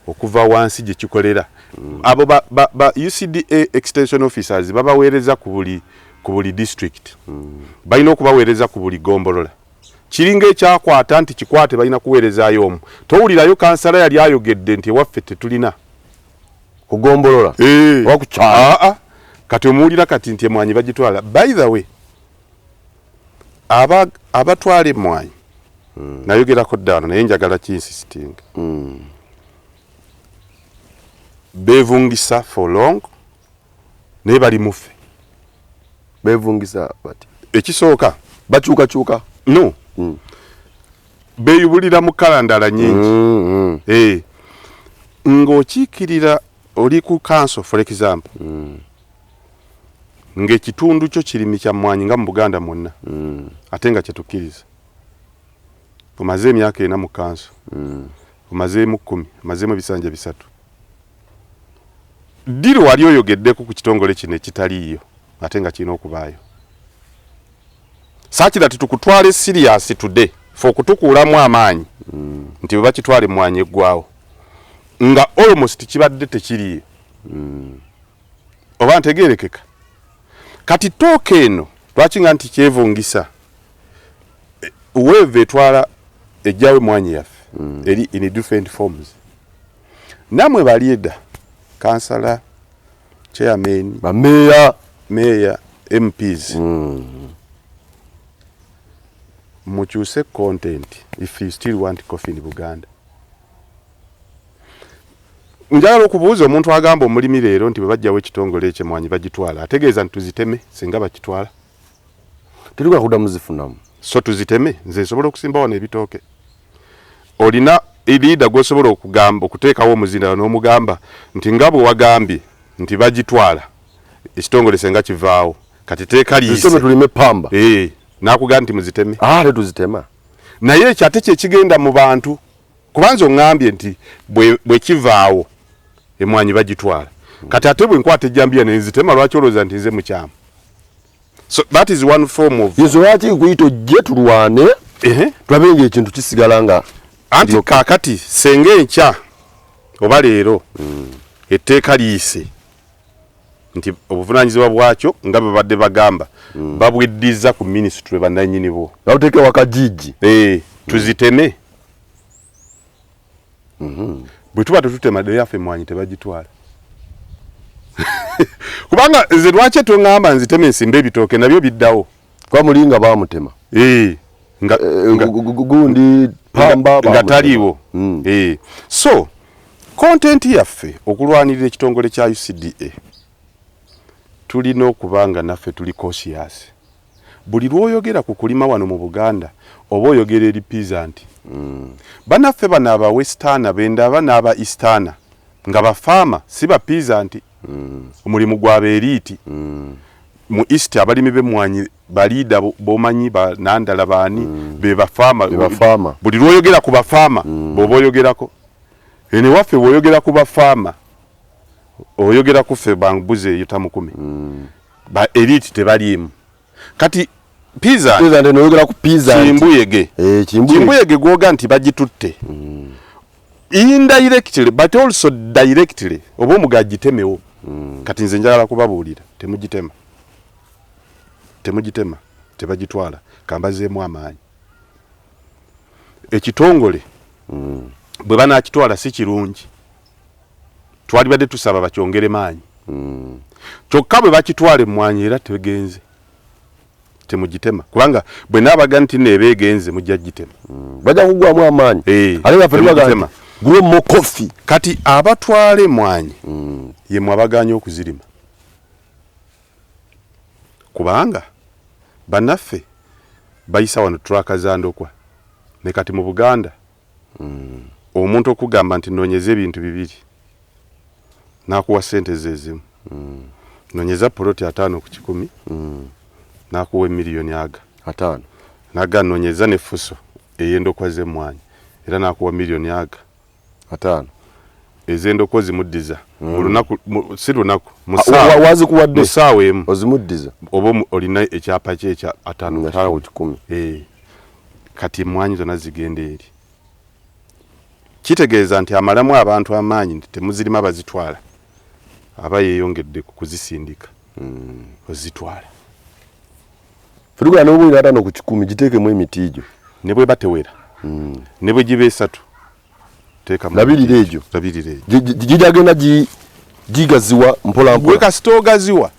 okuva wansi gye kikolera. Abo ba UCDA extension officers babaweereza ku buli district, balina okubaweereza ku buli gombolola. Kiringa ekyakwata nti kikwate, balina kuweerezaayo omu. Towulirayo kansala yali ayogedde nti ewaffe tetulina kugombolola oba ku kyalo. Aa, kati omuwulira kati nti emwanyi bagitwala. By the way, abatwala emwanyi nayogerako ddaano, naye njagala kinsistinga, beevungisa for long, naye bali muffe. Beevungisa bati? Ekisooka, bakyukakyuka. No, beeyubulira mu kala ndala nyingi. Ng'okiikirira oli ku council, for example, ng'ekitundu kyo kirimi kya mmwanyi nga mu Buganda mwonna, ate nga kyetukkiriza, omaze emyaka 4 mu council. Omazeemu 10, omazeemu ebisanja 3. Ddi lwe wali oyogeddeko ku kitongole kino ekitaliiyo ate nga kirina okubaayo? Such that tukutwale serious today fe okutukuulamu amaanyi nti bwe bakitwala emmwanyi eggwawo, nga almost kibadde tekiriiyo. Oba ntegeerekeka? Kati tooka eno lwaki nga nti kyevungisa wave etwala ejjawo emmwanyi yaffe eri in different forms. Namwe baliida, kansala, chairman, bameeya, meya, MPs, mukyuse content if you still want coffee in Buganda. Njagala okubuuza omuntu agamba omulimi leero nti bwe bajjawo ekitongole ekyo emwanyi bagitwala, ategeeza nti tuziteme singa bakitwala? Tetuga kuddamu zifunamu. So tuziteme? Nze nsobola okusimba wano ebitooke. Olina leader gw'osobola okugamba okuteekawo omuzindalo n'omugamba nti nga bwe wagambye nti bagitwala, ekitongole senga kivaawo, kati teeka tuziteme, liyise tulime pamba. Eh, n'akugamba nti muziteme. Ah, tetuzitema. Naye ekyo ate kyekigenda mu bantu, kubanza oŋŋambye nti bwe kivaawo emwanyi bagitwala, kati ate bwe nkwata ejjambiya nenzitema, lwaki olowooza nti nze mukyamu? So that is one form of Yesu, lwaki nkuyita ojje tulwane tulabe nga ekintu kisigala nga Anti kaakati senga enkya oba leero etteeka liyise nti obuvunaanyizibwa bwakyo nga bwe badde bagamba babweddiza ku minisitule, bannannyini bwo babuteeke wakajiji. Eh, tuziteme. Bwe tuba tetutema yaffe emwanyi tebagitwala, kubanga nze lwaki toŋŋamba nziteme nsimbe ebitooke, nabyo biddawo? Kuba muli nga bamutema. Eh, nga, gundi pamba nga bamutema. Taliiwo. Eh, so content yaffe okulwanirira ekitongole kya UCDA, tulina okuba nga naffe tuli cautious. Buli lw'oyogera ku kulima wano mu Buganda oba oyogera eri peasant. Bannaffe bano aba westerner bendaba n'aba easterner nga bafaama, si ba peasant. Omulimu gwaba elite. Mu east abalimi b'emmwanyi baliida bomanyi ba Nandala, baani, be bafaama. Be bafaama. Buli lw'oyogera ku bafaama bw'oba oyogerako eno ewaffe, bw'oyogera ku bafaama oyogera ku ffe bambuzi eyo tamukumi. Ba elite tebaliimu. Kati peasant, Peasant noyogera ku peasant. Kimbuyege. Eh, kimbuyege. Kimbuyege gwoga nti bagitutte indirectly but also directly, oba omuga agitemewo. Kati nze njagala kubabuulira, temugitema, temugitema, tebagitwala. Kambazeemu amaanyi, ekitongole bwe banakitwala si kirungi. Twalibadde tusaba bakyongere maanyi, kyokka bwe bakitwala emmwanyi era tegenze. Temugitema, kubanga bwe naabaga nti neeba egenze, mujja gitema. Bajja kugwamu amaanyi. Eh, ate nga ffe tubaga temugitema. nti grow more coffee. Kati abatwala emwanyi ye mwe abagaanye okuzirima, kubanga bannaffe bayisa wano truck za ndokwa. Ne kati mu Buganda omuntu okugamba nti noonyeza ebintu bibiri, n'akuwa ssente ze ezimu, noonyeza poloti 50 ku 100, n'akuwa emiliyoni aga 50. Naga noonyeza ne Fuso ey'endokwa z'emmwanyi, era n'akuwa miliyoni aga 50. Ez'endokwa ozimuddiza mu lunaku, si lunaku, mu Ah, ssaawa- wazikuwadde. Mu ssaawa emu. Ozimuddiza. Oba olina ekyapa kye ekya 50. 50 ku 100. Eh, kati emmwanyi zonna zigenda eri. Kitegeeza nti amalamu abantu amaanyi nti temuzirima bazitwala, aba yeeyongedde ku kuzisindika ozitwala. Ffe n'obulina 50 ku 100, giteekemu emiti gyo. Ne bwe batewera, ne bwe giba esatu, teekamu. Labirira egyo. Labirira egyo. Gijagenda gigaziwa mpola Gwe mpola. Kasita ogaziwa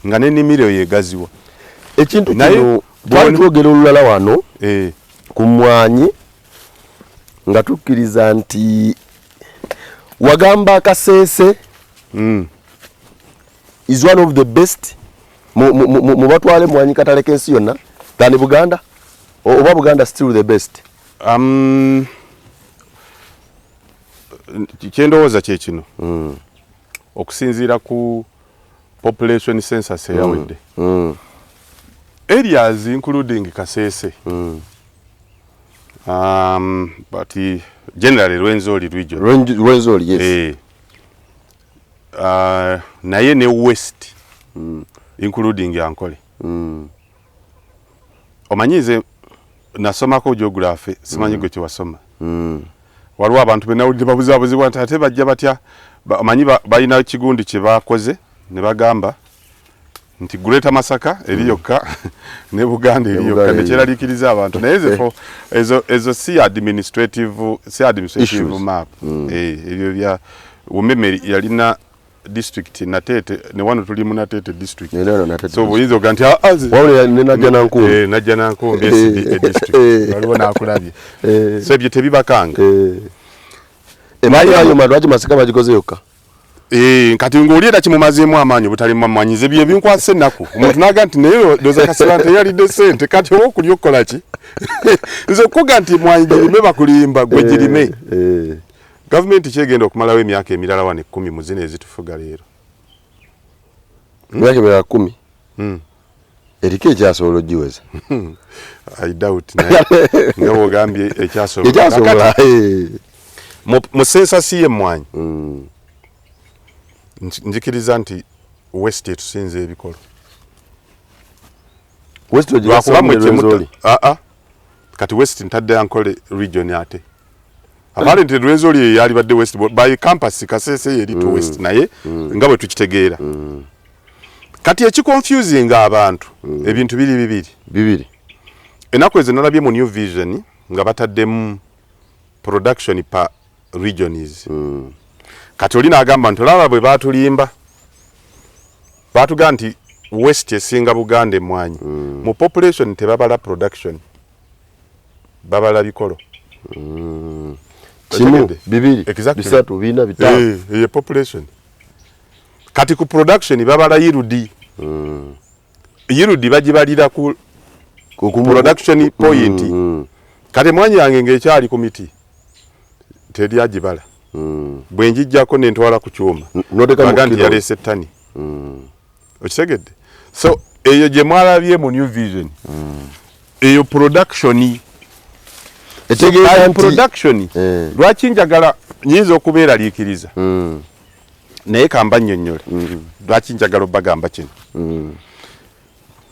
nga n'ennimiro eyo egaziwa. Ekintu Naye kino twali twogera olulala wano ku mmwanyi, nga tukkiriza nti wagamba Akaseese is one of the best mu batwala emmwanyi katale k'ensi yonna than Buganda. Oba Buganda still the best? Kyendowooza kye kino: okusinziira ku population census eyawedde, areas including Kasese. But generally Rwenzori region. Rwenzori, yes. Naye ne west, including Ankole. Omanyi nze nasomako geography, simanyi gwe kyewasoma. Waliwo abantu benawulidde babuzaabuzibwa nti ate bajja batya, omanyi balina kigundi kye bakoze ne bagamba nti Greater Masaka eri yokka ne Buganda eri yokka, nekyeraliikiriza abantu. Naye zifo ezo si administrative Issues. map. Ebyo bya Umeme yalina district Nateete, ne wano tuli mu Nateete district. Ne nano Nateete. So buyinza oga nti, "Ah, ah, Wabula ne Najjanankumbi. Najjanankumbi SDA district." Waliwo n'akulabye. So ebyo tebibakanga. Emayi ayo lwaki Masaka bagikoze yokka? Kati ng'oli era kimumazeemu amaanyi obutalimu maanyi. Nze bye binkwasa ennaku, omuntu n'aga nti naye ndoza Kasibante yalidde ssente, kati oba okulya okukola ki? Nze okuga nti mwanyi girime, bakulimba gwe girime. Gavumenti kyegenda okumalawo emyaka emirala wano 10 mu zino ezitufuga leero. Emyaka emirala 10? Eriko ekyasobola ogiweza? I doubt, naye nga bwogambye ekyasobola. Ekyasobola. Kakati, mu census y'emmwanyi, njikiriza nti west etusinza ebikolo. West? Lwakuba mwe Rwenzori. Aa, kati west ntadde Ankole region, ate apparently Rwenzori eyo yalibadde west by campus, Kasese yeri to west, naye nga bwe tukitegeera kati ekiconfusinga abantu, ebintu biri bibiri. Bibiri. Ennaku ezo nalabye mu New Vision nga bataddemu production per regions. Kati oli n'agamba nti olaba bwe baatulimba, baatugamba nti west esinga Buganda emmwanyi mu population. Tebabala production, babala bikolo. 1, Otegedde? 2, 3, 4, 5. Ye population. Kati ku production babala yield. Yield bagibalira ku production point. Kati emwanyi yange ng'ekyali ku miti teri agibala. Bwe njijjako nentwala ku kyuma, Noteka mu baga nti kilo. yaleese ttani. Okitegedde? So eyo gye mwalabye mu New Vision, eyo production. Etegeeza So, nti production. Lwaki njagala, nyinza okubeeraliikiriza, naye kamba nnyonnyole lwaki njagala obbagamba kino.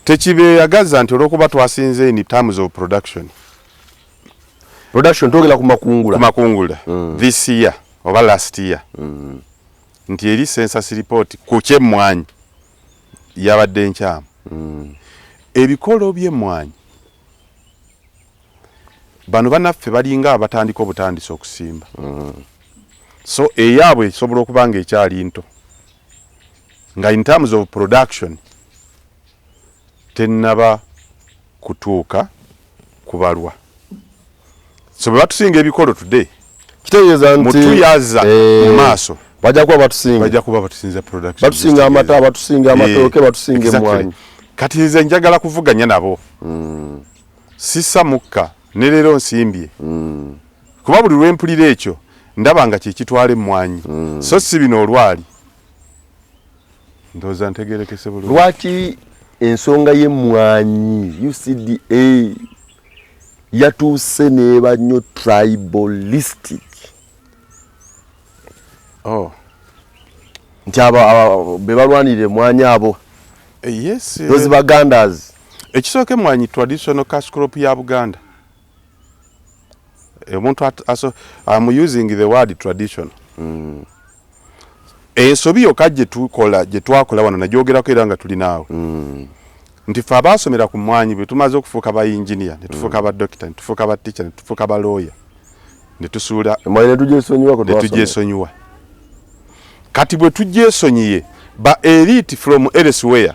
Tekibeeyagaza nti olw'okuba twasinze in terms of production. Production twogera ku makungula. Ku makungula this year oba last year, nti eri census report ku kyemmwanyi yabadde nkyamu. Ebikolo by'emmwanyi, bano bannaffe balinga abatandika obutandisi okusimba, so eyaabwe esobola okuba nga ekyali nto, nga in terms of production tennaba kutuuka kubalwa. So bwe batusinga ebikolo today, Kitegeeza mu nti 2 years mu maaso bajja kuba batusinga. Bajja kuba batusinza production. Batusinga amata, batusinga amatooke, batusinga emmwanyi. Kati nze njagala kuvuganya nabo. Sissa mukka ne leero nsimbye, kuba buli lwempulira ekyo ndaba nga kyekitwala emmwanyi, so si bino olwali. Ndowooza ntegerekese bulungi. Lwaki ensonga y'emmwanyi UCDA yatuuse n'eba nnyo tribalistic? Oh. Nti abo be balwanirira emmwanyi abo, Yes. those Bagandas. Ekisooka, emmwanyi traditional cash crop ya Buganda. Omuntu I'm using the word traditional. Ensobi yokka gye tukola, gye twakola wano, nagyogerako era nga tuli naawe, nti ffe abaasomera ku mmwanyi, bwe tumaze okufuuka ba engineer, ne tufuuka ba doctor, ne tufuuka ba teacher, ne tufuuka ba lawyer, ne tusuula emmwanyi, ne tugyesonyiwako. Ne tugyesonyiwa. Kati bwe tugyesonyiye, ba elite from elsewhere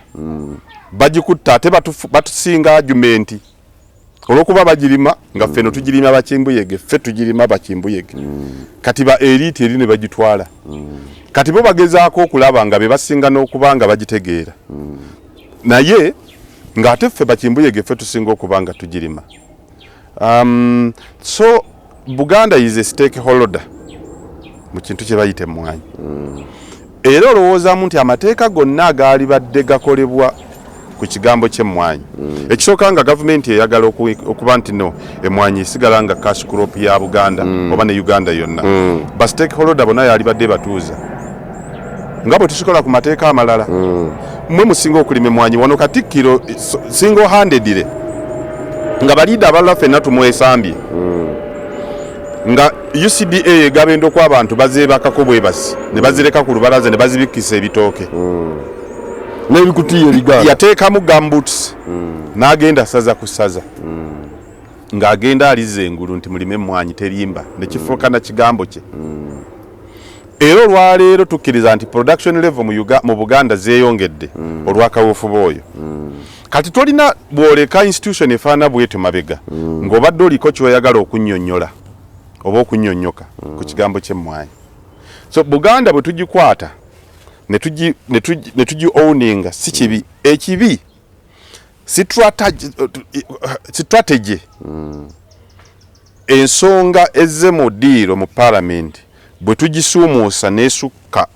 bagikutta, ate batusinga argument olwokuba bagirima nga ffeno tugirima bakimbuyege, ffe tugirima bakimbuyege. Kati ba elite eri ne bagitwala. Kati bo bagezaako okulaba nga be basinga n'okuba nga bagitegeera, naye ng'ate ffe bakimbuyege ffe tusinga okuba nga tugirima. So Buganda is a stakeholder mu kintu kye bayita emmwanyi. Era olowoozaamu nti amateeka gonna agaali badde gakolebwa Ku kigambo ky'emmwanyi, ekisooka nga gavumenti eyagala okuba nti no emmwanyi esigala nga cash crop ya Buganda oba ne Uganda yonna, ba stakeholder bonna yalibadde batuuza nga bwe tukikola ku mateeka amalala. Mmwe musinga okulima emmwanyi wano. Katikkiro single handedly, nga baliida abalala ffenna tumwesambye, nga UCDA egaba endokwa, abantu bazeebakako bwebasi ne bazireka ku lubalaza ne bazibikkisa ebitooke n'ebikutiya ebiganda. Yateekamu gumboots n'agenda saza ku saza ng'agenda alizza engulu nti mulime emmwanyi terimba, nekifuuka na kigambo kye. Era olwaleero tukkiriza nti production level mu Buganda zeeyongedde olw'akaweefube oyo. Kati tolina bw'oleka institution efaanana bwetyo mabega ng'obadde oliko ky'oyagala okunnyonnyola oba okunnyonnyoka ku kigambo ky'emmwanyi. So Buganda bwe tugikwata ne tugi owninga si kibi. Ekibi strategy, ensonga ezze mu ddiiro mu paalamenti, bwe tugisuumuusa n'esukka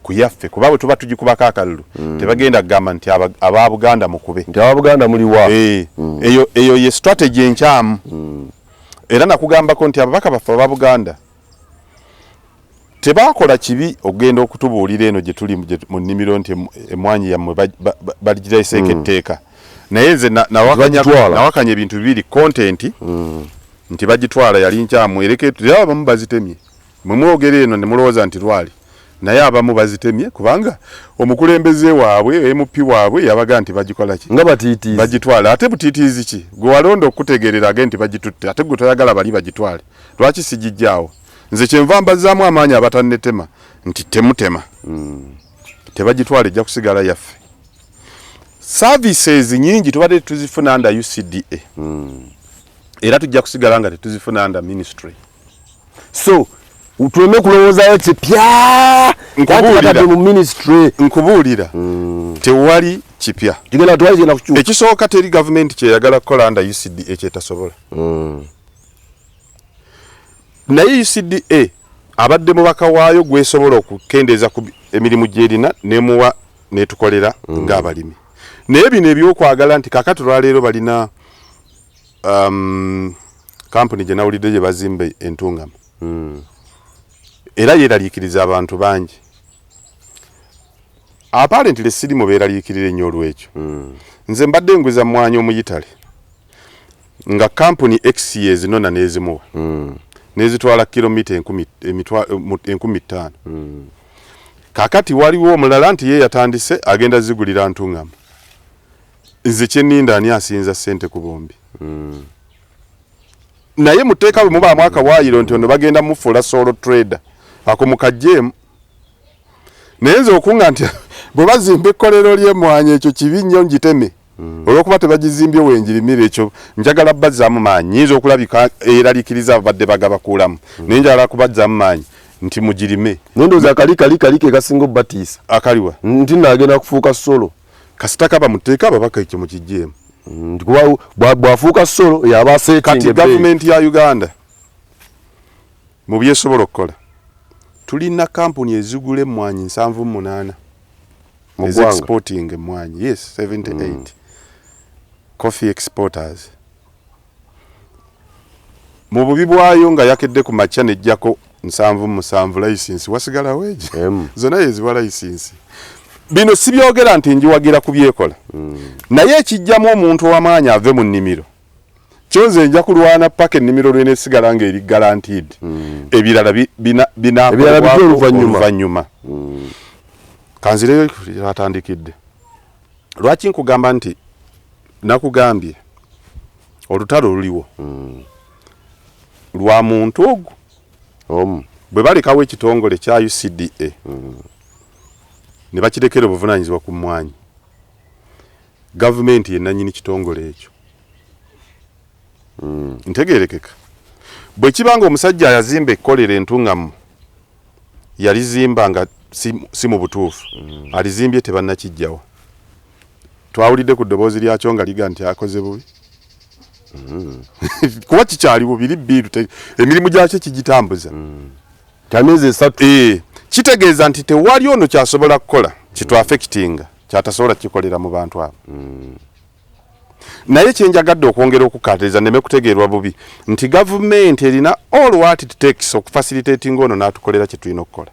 ku yaffe, kuba bwe tuba tugikubako akalulu tebagenda kugamba nti aba Buganda mukube. Nti aba Buganda muliwa? Eh, eyo ye strategy enkyamu. Era nakugambako nti ababaka baffe aba Buganda tebakola kibi okugenda okutubuulira eno gye tuli mu nnimiro nti emmwanyi yammwe bagireeseeko etteeka, naye nze Bagitwala. nawakanya ebintu bibiri: content nti bagitwala yali nkyamu, ereke era abamu bazitemye. Mwe mwogera eno ne mulowooza nti lwali, naye abamu bazitemye kubanga omukulembeze waabwe, MP waabwe, yabaga nti bagikola ki? Nga batiitiizi. Bagitwala. Ate butiitiizi ki gwe walonda okutegeerera age nti bagitutte, ate gwe toyagala bali bagitwale? Lwaki sigijjaawo? Nze kyenva mbazaamu amaanyi abatannetema nti temutema, tebagitwala, ejja kusigala yaffe. Services nyingi tubadde tuzifuna under UCDA, era tujja kusigala nga tetuzifuna under ministry. So tuleme kulowoozayo kipya. Nkubuulira. Batadde mu ministry. Nkubuulira, tewali kipya. Kigenda twali kigenda kukyuka. Ekisooka, teri gavumenti kyeyagala kukola under UCDA kyetasobola, naye UCDA abadde mubaka waayo gwesobola okukendeeza ku emirimu gyerina nemuwa netukolera ng'abalimi. Naye bino ebyokwagala nti kakati olwaleero balina kampuni gye nawulidde gye bazimba entungamo, era yeeraliikiriza abantu bangi. Apparently sirimu beeraliikirira ennyo olw'ekyo. Nze mbadde nguza mmwanyi omuyitale nga kampuni X yezinona n'ezimuwa n'ezitwala kilomita 5000. Kakati waliwo omulala nti ye yatandise agenda zigulira ntungamo. Nze kyeninda, ani asinza ssente ku bombi? Naye muteeka bwe mubaamu akawaayiro nti ono bagenda mufuula sole trader, ako mukajjeemu. Naye nze okunga nti bwe bazimba ekkolero ly'emmwanyi ekyo kibi nnyo, ngiteme olw'okuba tebagizimbye wenjirimira, ekyo njagala bazzaamu maanyi. Nyinza okulabika eraliikiriza ababadde bagabakuulamu, naye njagala kubazzaamu maanyi nti mugirime. Naye ndowooza akali kali kali ke kasinga obbatiisa. Akaliwa? Nti naagenda kufuuka sole. Kasita kaba muteeka ababaka ekyo mukijjeemu. Nti kuba bw'afuuka sole yaba asetinga Kati ebbeeyi. Gavumenti ya Uganda mu byesobola okukola, tulina kampuni ezigula emmwanyi 78 Mu ez ggwanga. exporting emmwanyi, yes, 78 coffee exporters. Mu bubi bwayo nga yakedde ku makya nejjako 77 license, wasigalawo egi Emu. zonna yeziwa license. Bino sibyogera nti njiwagira kubyekola, naye ekijjamu omuntu ow'amaanyi ave mu nnimiro kyonze nja kulwana paka ennimiro lwenesigala ng'eri guaranteed. Ebirala Ebirala bijja binakolebwako oluvannyuma. Oluvannyuma. Kanzireyo atandikidde. Lwaki nkugamba nti nakugambye olutalo luliwo lwa muntu ogwo omu? Bwe balekawo ekitongole kya UCDA ne bakirekera obuvunaanyizibwa ku mmwanyi, gavumenti yenannyini kitongole ekyo. Ntegerekeka? Bwe kiba nga omusajja yazimba ekkolero entuŋŋamu yalizimba nga si mu butuufu, alizimbye tebannakijjawo, twawulidde ku ddoboozi lyakyo nga liga nti akoze bubi, kuba kikyaliwo biri biiru emirimu gyakyo kigitambuza. Kya myezi 3. Eh, kitegeeza nti tewali ono kyasobola kukola kitu affectinga. Kyatasobola kikolera mu bantu abo. Naye kyenjagadde okwongera okukaatiriza nneme kutegeerwa bubi nti gavumenti erina all what it takes okufacilitatinga ono n'atukolera kye tulina okukola.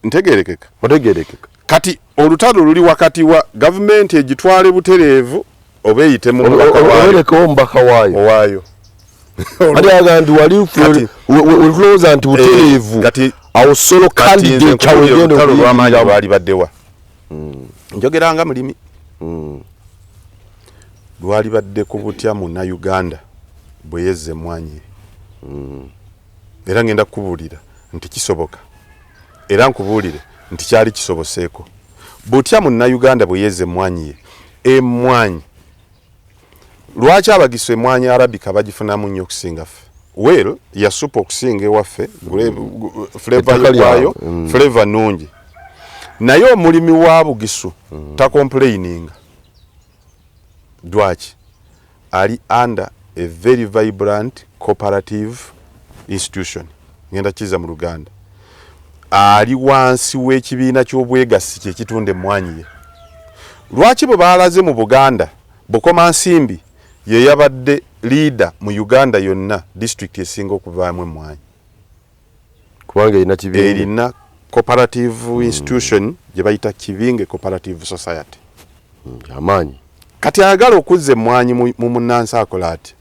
Ntegeerekeka? Otegeerekeka. Kati olutalo luli wakati wa gavumenti egitwale butereevu oba eyite mu mubaka waayo. Oberekewo omubaka waayo. Owaayo. Ati agamba nti wali wetulowooza nti butereevu awo solo candidate awo egenda olutalo lw'amaanyi lwali baddewa. Njogera nga mulimi. Lwali badde ku butya Munnayuganda bwe yezza emmwanyi ye. Era ngenda kukubuulira nti kisoboka. Era nkubuulire nti kyali kisoboseeko. Butya Munnayuganda bwe yezza emmwanyi ye. Emmwanyi. Lwaki Abagisu emmwanyi Arabica bagifunamu nnyo okusinga ffe? Well, ya supu okusinga ewaffe, flavor yaayo, flavor nnungi. Naye omulimi wa Bugisu tacomplaininga. Lwaki? Ali under a very vibrant cooperative institution. Ngenda kiza mu Luganda. Ali wansi w'ekibiina ky'obwegassi kye kitunda emmwanyi ye. Lwaki bwe baalaze mu Buganda, Bukomansimbi ye yabadde leader mu Uganda yonna, district esinga okuvaamu emmwanyi? Kubanga erina Kibinge. Erina cooperative institution gye bayita Kibinge Cooperative Society. Amaanyi. Kati ayagala okuzza emmwanyi mu munnansi akola ati?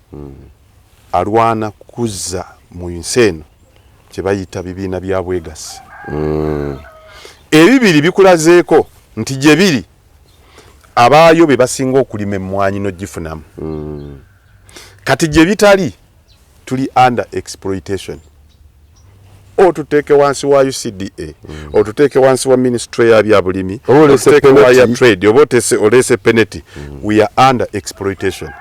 Alwana kuzza mu nsi eno kye bayita bibiina bya bwegassi. Ebibiri bikulazeeko nti gye biri abaayo be basinga okulima emmwanyi n'ogifunamu. Kati gye bitali tuli under exploitation. Otuteeke wansi wa UCDA, otuteeke wansi wa ministry ya bya bulimi, otuteeke wa ya trade, oba oleese penalty. We are under exploitation.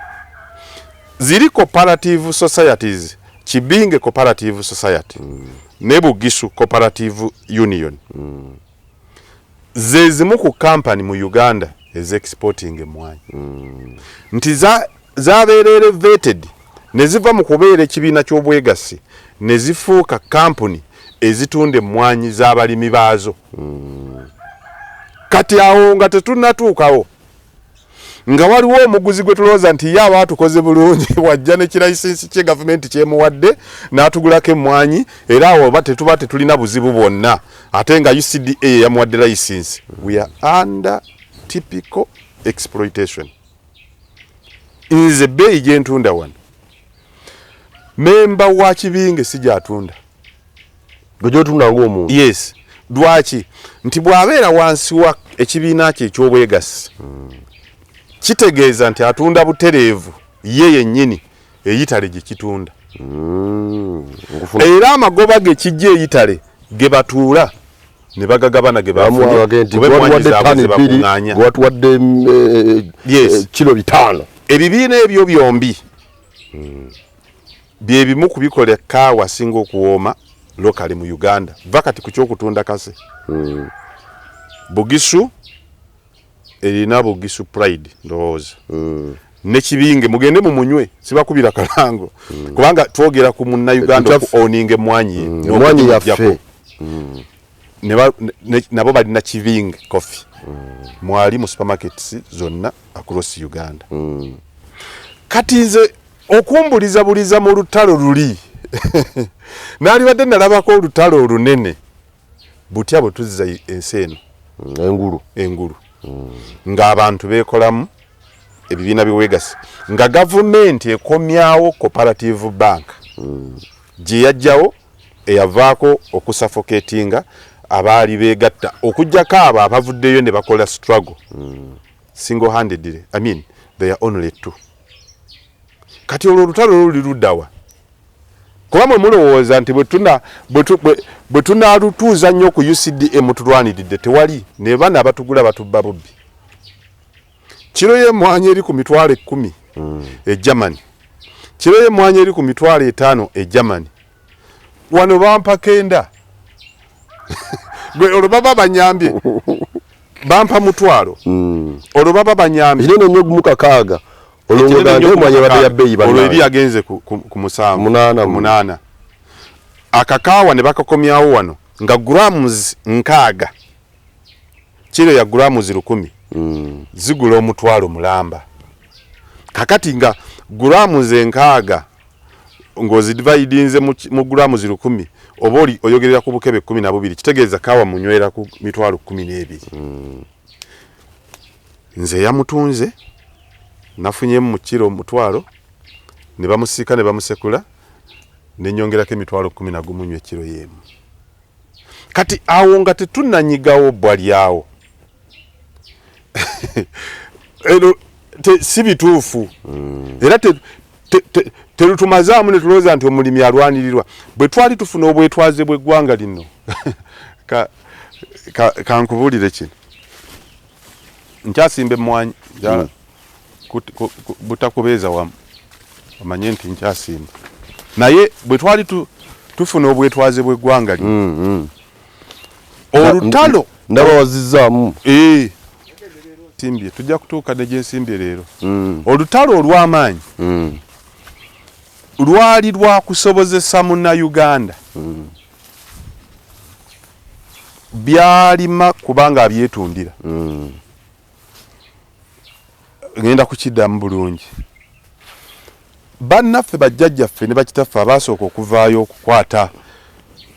Ziri cooperative societies, Kibinge Cooperative Society ne Bugisu Cooperative Union ze zimu ku company mu Uganda eze exporting emmwanyi. Nti zabeera elevated ne ziva mu kubeera ekibiina ky'obwegassi ne zifuuka kampuni ezitunda emmwanyi z'abalimi baazo. Kati awo nga tetunnatuukawo, nga waliwo omuguzi gwe tulowooza nti ye aba atukoze bulungi, wajja ne kirayisinsi kye gavumenti kyemuwadde n'atugulako emmwanyi, era awo oba tetuba tetulina buzibu bwonna, ate nga UCDA ye yamuwadde layisinsi. We are under typical exploitation. Nze bbeeyi gye ntunda wano, memba wa Kibinge si gy'atunda. Gwe gy'otunda ng'omuntu? Yes. Lwaki? Nti bw'abeera wansi wa ekibiina kye eky'obwegassi, kitegeeza nti atunda butereevu ye yennyini eyitale gye kitunda. Era amagoba ge kijja eyitale ge batuula ne bagagabana ge bafunye, kuba emmwanyi zaabwe ze bakuŋŋaanya. Watuwadde kilo 5. Ebibiina ebyo byombi bye bimu ku bikola kaawa asinga okuwooma locally mu Uganda. Va kati ku ky'okutunda kase. Bugisu erina Bugisu Pride ndowooza. Ne Kibinge mugende mumunywe, sibakubira kalango. Kubanga twogera ku Munnayuganda oku owninga emmwanyi ye. Emmwanyi yaffe. Nabo balina Kibinge coffee. Mwali mu supermarkets zonna across Uganda. Kati nze okumbuliza buliza mu lutalo luli naalibadde nalabako olutalo olunene butya bwe tuzza ensi eno engulu engulu ng'abantu beekolamu ebibiina by'obwegassi, nga gavumenti ekomyawo cooperative bank gye yajjawo eyavaako okusuffocatinga abaali beegatta, okuggyako abo abavuddeyo ne bakola struggle single handedly. I mean, they are only two. Kati olwo olutalo luli luddawa? Kuba mwe mulowooza nti bwe tunaalutuuza nnyo ku UCDA mutulwaniridde, tewali ne bano abatugula batubba bubbi. Kiro y'emmwanyi eri ku 100,000 e Germany, kiro y'emmwanyi eri ku 50,000 e Germany. Wano bampa kenda, gwe olwo baba banyambye, bampa 1,000 olwo baba banyambye. Ekinene nnyo gumu kakaaga. Olwo nga emmwanyi ebadde ya bbeeyi bannange. Olwo eri yagenze ku 7. 8. 8. Akakaawa ne bakakomyawo wano nga grams 60. Kiro ya grams 1000 zigula 500,000 mulamba. Kakati nga grams 60 ng'ozidividinze mu grams 1000 oba oli oyogerera ku bukebe 12, kitegeeza kawa munywera ku mitwalo 12. Nze yamutunze nafunyemu mu kiro 500, ne bamusiika ne bamusekula ne nyongerako emitwalo 11 nywa ekiro y'emu. Kati awo nga tetunnanyigawo bbwa lyawo ero si bituufu. Era terutumazaamu ne tulowooza nti omulimi alwanirirwa. Bwe twali tufuna obwetwaze bw'eggwanga lino, kankubuulire kino, nkyasimba emmwanyi butakubeeza wamu, omanye nti nkyasimba, naye bwe twali tufuna obwetwaze bw'eggwanga lino, olutalo ndaba wazizaamu simbye, tujja kutuuka ne gye nsimbye leero. Olutalo olw'amaanyi lwali lwakusobozesa Munnayuganda byalima kubanga abyetundira. Ngenda kukiddamu bulungi. Bannaffe bajjajjaffe ne bakitaffe abaasooka okuvaayo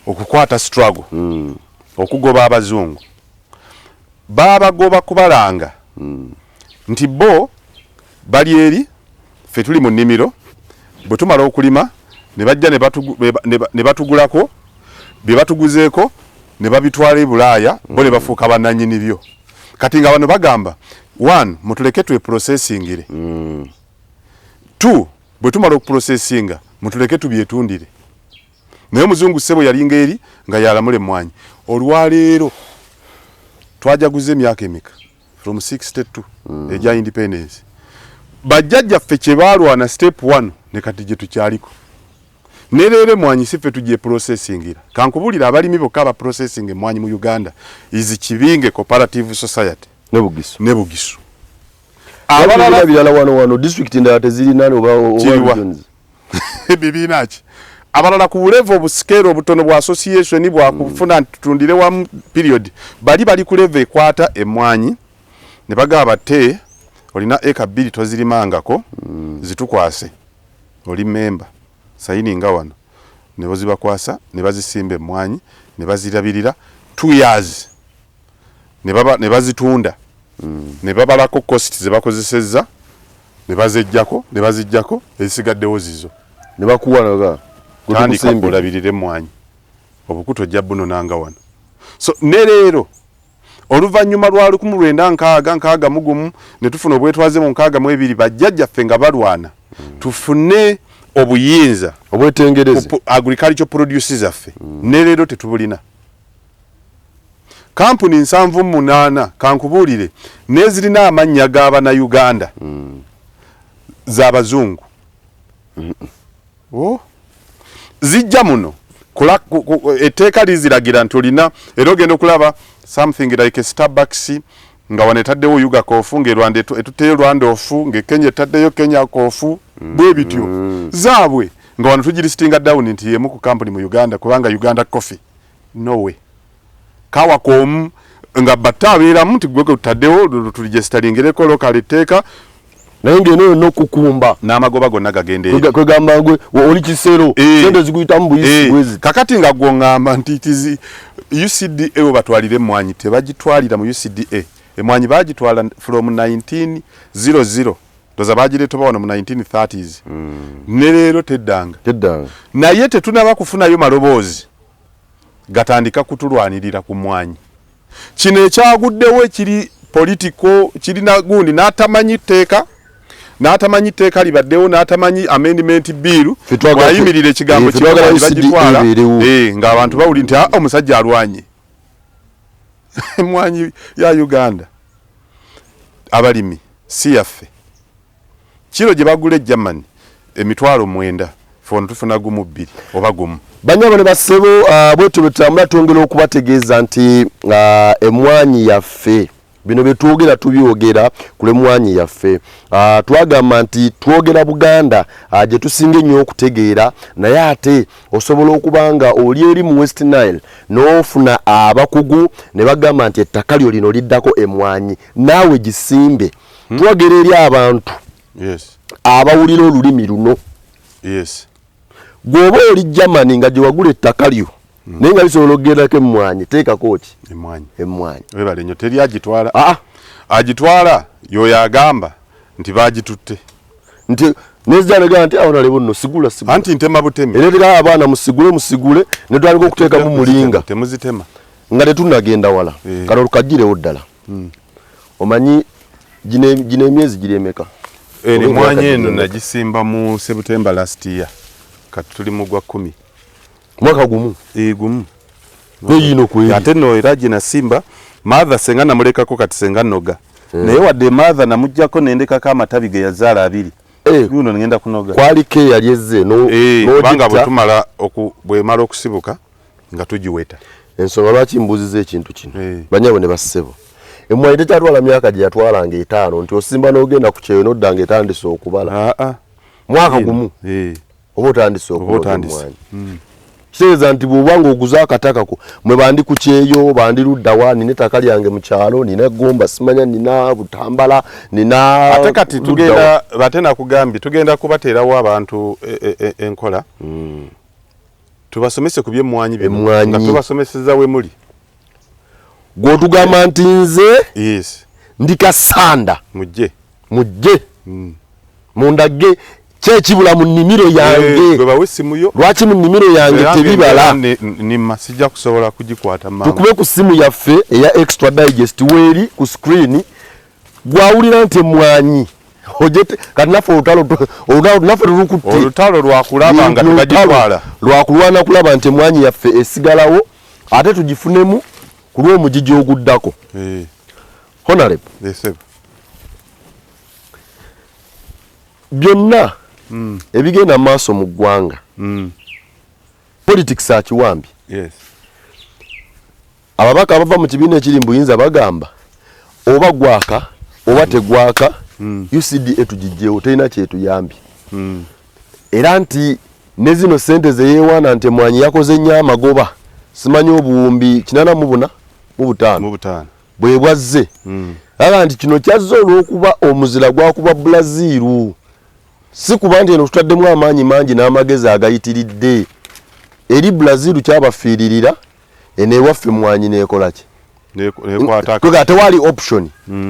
okukwata struggle okugoba abazungu, baabagoba kubalanga nti bo bali eri, ffe tuli mu nnimiro, bwe tumala okulima ne bajja ne batugulako bye batuguzeeko ne babitwala e Bulaaya, bo ne bafuuka bannannyini byo. Kati nga bano bagamba, 1, mutuleke tweprocessingire, 2, bwe tumala okuprocessinga mutuleke tubyetundire. Naye omuzungu ssebo yalinga eri nga yalamula emmwanyi. Olwaleero twajaguza emyaka emeka from 62 egya independence, bajjajjaffe kye baalwana step 1 ne kati gye tukyaliko. Ne leero emmwanyi si ffe tugyeprocessingira. Kankubulira, abalimi bokka aba processing emmwanyi mu Uganda is Kibinge Cooperative Society ne Bugisu. Ne Bugisu. Abalala birala wano wano district ndala tezirina oba Kiriwa? regions. Ebibiina ki abalala ku level obusikero obutono bwa association bwa kufuna nti tutundire wamu period, bali ku level ekwata emmwanyi ne bagamba te olina eka 2 tozirimangako, zitukwase, oli member sayininga wano, ne bazibakwasa ne bazisimba emmwanyi ne bazirabirira 2 years ne bazitunda ne babalako cost ze bakozesezza ne bazejjako ne bazijjako, ezisigaddewo zizo ne bakuwa naga tandika olabirire emmwanyi, obukuta ojja bunonanga wano. So ne leero oluvannyuma lwa 1961 ne tufuna obwetwaze mu 62, bajjajjaffe nga balwana tufune obuyinza obwetengereze ku agriculture produce zaffe, ne leero tetubulina. Kampuni 78, kankubuulire, n'ezirina amannya g'Abannayuganda z'abazungu. Oh. Zijja muno etteeka liziragira nti olina, era ogenda okulaba something like a Starbucks nga wano etaddewo Uga Coffee, ng'e Rwanda etutteyo Rwanda Off, ng'e Kenya etaddeyo Kenya Coffee, bwe bityo zaabwe, nga wano tugilistinga down nti y'emu ku kampuni mu Uganda kubanga Uganda Coffee. No way. Kawa komu nga batta abeeramu nti gwe tutaddewo turegisteringereko local etteeka, naye ng'eno yonna okukumba n'amagoba gonna gagenda eri. Kwegamba gwe oli kisero, sente ziguyitamu buyisi bwezi. Kakati nga gwe oŋŋamba nti it is UCDA we batwalira emmwanyi, tebagitwalira mu UCDA. Emmwanyi bagitwala from 1900, ndoza bagireeta oba wano mu 1930s, ne leero teddanga. Teddanga. Naye tetunaba kufunayo maloboozi gatandika kutulwanirira ku mmwanyi. Kino ekyaguddewo ekiri political kirina gundi n'atamanyi tteeka, n'atamanyi tteeka libaddewo, n'atamanyi amendment bill, Ffe twagala bw'ayimirira ekigambo ffe twagala kimwanyi UCDA bagitwala, ebeerewo. Ng'abantu bawulira nti, "Ah, omusajja alwanye emmwanyi ya Uganda." Abalimi si yaffe. Kiro gye bagula e Germany 90,000, ffe wano tufuna 1 2 oba 1. Banyabo ne bassebo, bwetyo bwe tutambula twongera okubategeeza nti emmwanyi yaffe. Bino bye twogera tubyogera ku lw'emmwanyi yaffe. Twagamba nti twogera Buganda gye tusinga ennyo okutegeera, naye ate osobola okuba nga oli eri mu West Nile n'ofuna abakugu ne bagamba nti ettaka lyo lino liddako emmwanyi, naawe gisimbe. Twogera eri abantu abawulira olulimi luno. Gw'oba oli Germany nga gye wagula ettaka lyo, naye nga lisobola okugendako emmwanyi, teekako ki? Emmwanyi. Emmwanyi. Webale nnyo, teri agitwala. Agitwala y'oyo agamba nti baagitutte. Nti nezija negamba nti awo nalebo nno sigula sigula. Anti ntema butemi. Era tegamba abaana musigule musigule, ne tutandika okuteekamu mulinga. Temuzitema. Nga tetunnagenda wala. Kano lukagirewo ddala. Omanyi gino emyezi giri emeka? Emmwanyi eno nagisimba mu September last year. Kati tuli mu gwa 10. Mwaka gumu? Gumu. Neyino kweri. Ate no era gye nasimba mother senga namulekako kati senga noga. Naye wadde mother namuggyako nendekako amatabi ge yazaala 2. Guno ngenda kunoga. Kwaliko eyali ezze kubanga bwe tumala bwemala okusibuka nga tugiweta. Ensonga lwaki mbuuziza ekintu kino, bannyabo ne bassebo, emmwanyi tekyatwala myaka gye yatwalanga 5 nti osimba n'ogenda ku kyeyo n'odda ng'etandise okubala. Mwaka gumu oba otandise okunoga emmwanyi. Kitegeeza nti bw'oba ng'oguze akataka ko, mwe bandi ku kyeyo, bandi ludda wa, nina ettaka lyange mu kyalo, nina eggomba, simanya nina Butambala, nina Ate kati tugenda, ate nakugambye, tugenda kubateerawo abantu enkola. Tubasomese ku by'emmwanyi bino. Nga tubasomeseza we muli. Gw'otugamba nti nze ndi Kasanda. Mujje. Mujje. Mundage kyekibula mu nnimiro yange. Gwe bawe essimu yo. Lwaki mu nnimiro yange tebibala? Nima sijja kusobola kugikwata mangu. Tukube ku ssimu yaffe eya Extra Digest weeri ku screen. Gwawulira nti emmwanyi ojete kati naffe olutalo olutalo naffe tulukutte. Olutalo lwa kulaba nga tebagitwala. Lwa kulwana kulaba nti emmwanyi yaffe esigalawo ate tugifunemu ku lw'omugigi oguddako. Honorable. Yes, byonna ebigenda mu maaso mu ggwanga. Politics akiwambye. Ababaka abava mu kibiina ekiri mu buyinza bagamba oba gwaka oba tegwaka, UCDA tugijjewo, terina kyetuyambye. Era nti ne zino ssente ze yeewaana nti emmwanyi yakoze nnyo amagoba, simanyi obuwumbi 84 mu 5 Mu butaano. bwe bwazze. Agamba nti kino kyazze olw'okuba omuzira gwakuba Brazil, si kuba nti eno tutaddemu amaanyi mangi n'amagezi agayitiridde. Eri Brazil kyabafiiririra, eno ewaffe mwanyi neekola ki? Nekwata Kwega tewali option.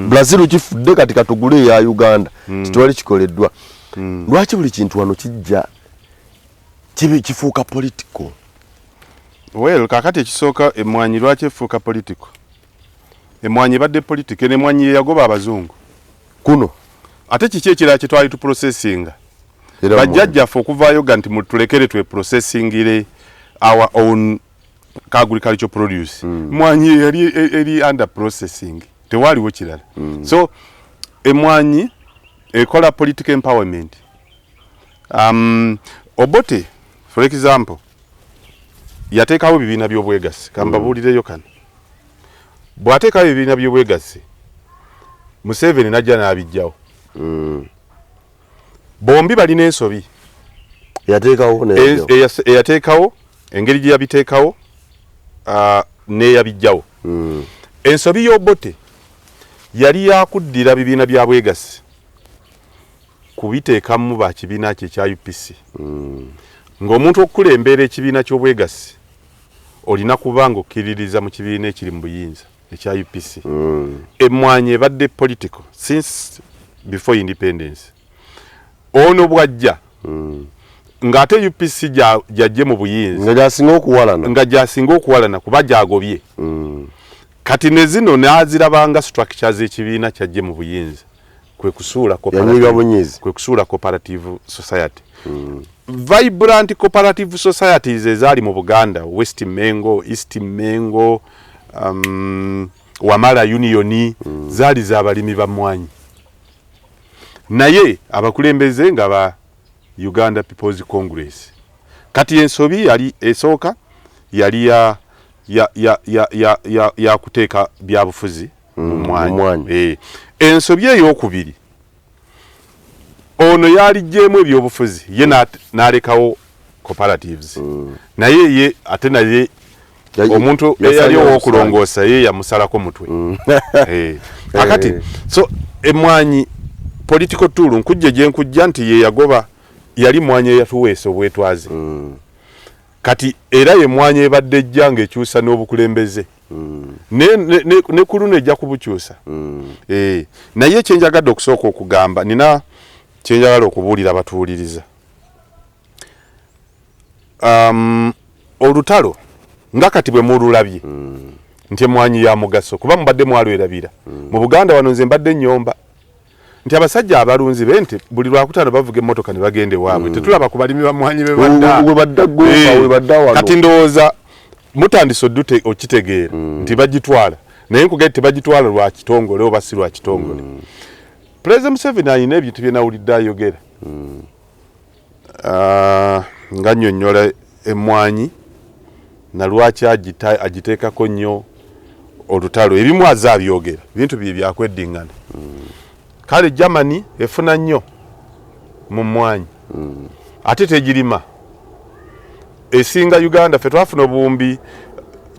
Brazil kifudde kati katugule eya Uganda. Tewali kikoleddwa. Lwaki buli kintu wano kijja kibi kifuuka political? Well, kakati ekisooka emmwanyi lwaki efuuka political? Emmwanyi ebadde political, eno emmwanyi ye yagoba abazungu. Kuno. Ate kiki ekirala kye twali tuprocessinga? Era Bajjajjaffe okuvaayo ga nti mutulekere tweprocessingire our own agricultural produce. Emmwanyi yali eri under processing, tewaaliwo kirala. So emmwanyi ekola political empowerment. Obote for example yateekawo ebibiina by'obwegassi, kambabuulireyo kano. Bw'ateekawo ebibiina by'obwegassi, Museveni n'ajja n'abiggyawo. Bombi balina ensobi. Yateekawo n'eyajjawo. Eyateekawo, engeri gye yabiteekawo, n'eyabiggyawo. Ensobi y'Obote yali yakuddira bibiina bya bwegassi kubiteekamu ba kibiina kye ekya UPC. Ng'omuntu okukulembeera ekibiina ky'obwegassi olina kuba ng'okkiririza mu kibiina ekiri mu buyinza ekya UPC. Emmwanyi ebadde political since before independence. Ono bw'ajja ng'ate UPC gy'ajje mu buyinza, nga gy'asinga okuwalana, nga gy'asinga okuwalana kuba gy'agobye. Kati ne zino n'azirabanga structures z'ekibiina ky'ajje mu buyinza, kwe kusuula Yanyiga bunyizi. kwe kusuula cooperative society. Vibrant cooperative societies ezaali mu Buganda, West Mengo, East Mengo, Wamala Union, zaali za balimi ba mmwanyi. Naye abakulembeze nga ba Uganda People's Congress. Kati ensobi yali esooka yali ya kuteeka byabufuzi Mumwanyi. Ensobi eyokubiri, ono yalijjeemu ebyobufuzi ye n'alekawo cooperatives, naye ye ate naye omuntu eyali owokulongoosa ye yamusalako mutwe. Kakati so emwanyi political tool, nkujja gye nkujja nti ye yagoba yali mwanyi eyatuweesa obwetwaze. Kati era ye mwanyi ebadde ejja ng'ekyusa n'obukulembeze, ne ku luno ejja kubukyusa. Naye kyenjagadde okusooka okugamba, nina kyenjagala okubuulira abatuwuliriza. Olutalo nga kati bwe mululabye nti emwanyi ya mugaso, kuba mubadde mwalwerabira mu Buganda wano. Nze mbadde nnyomba nti abasajja abalunzi bente buli lwakutaano bavuga emmotoka ne bagenda ewaabwe, tetulaba ku balimi bamwanyi be badda. We badda Gomba, we badda wano. Kati ndowooza mutandise oddute okitegeera nti bagitwala, naye nkugambye tebagitwala lwa kitongole oba si lwa kitongole. Pulezidenti Museveni alina ebintu bye nawulidde ayogera, nga nnyonnyola emmwanyi na lwaki agiteekako nnyo olutalo. Ebimu aze abyogera, bintu bye byakweddiŋŋana. Kale Germany efuna nnyo mu mmwanyi, ate tegirima, esinga Uganda. Ffe twafuna obuwumbi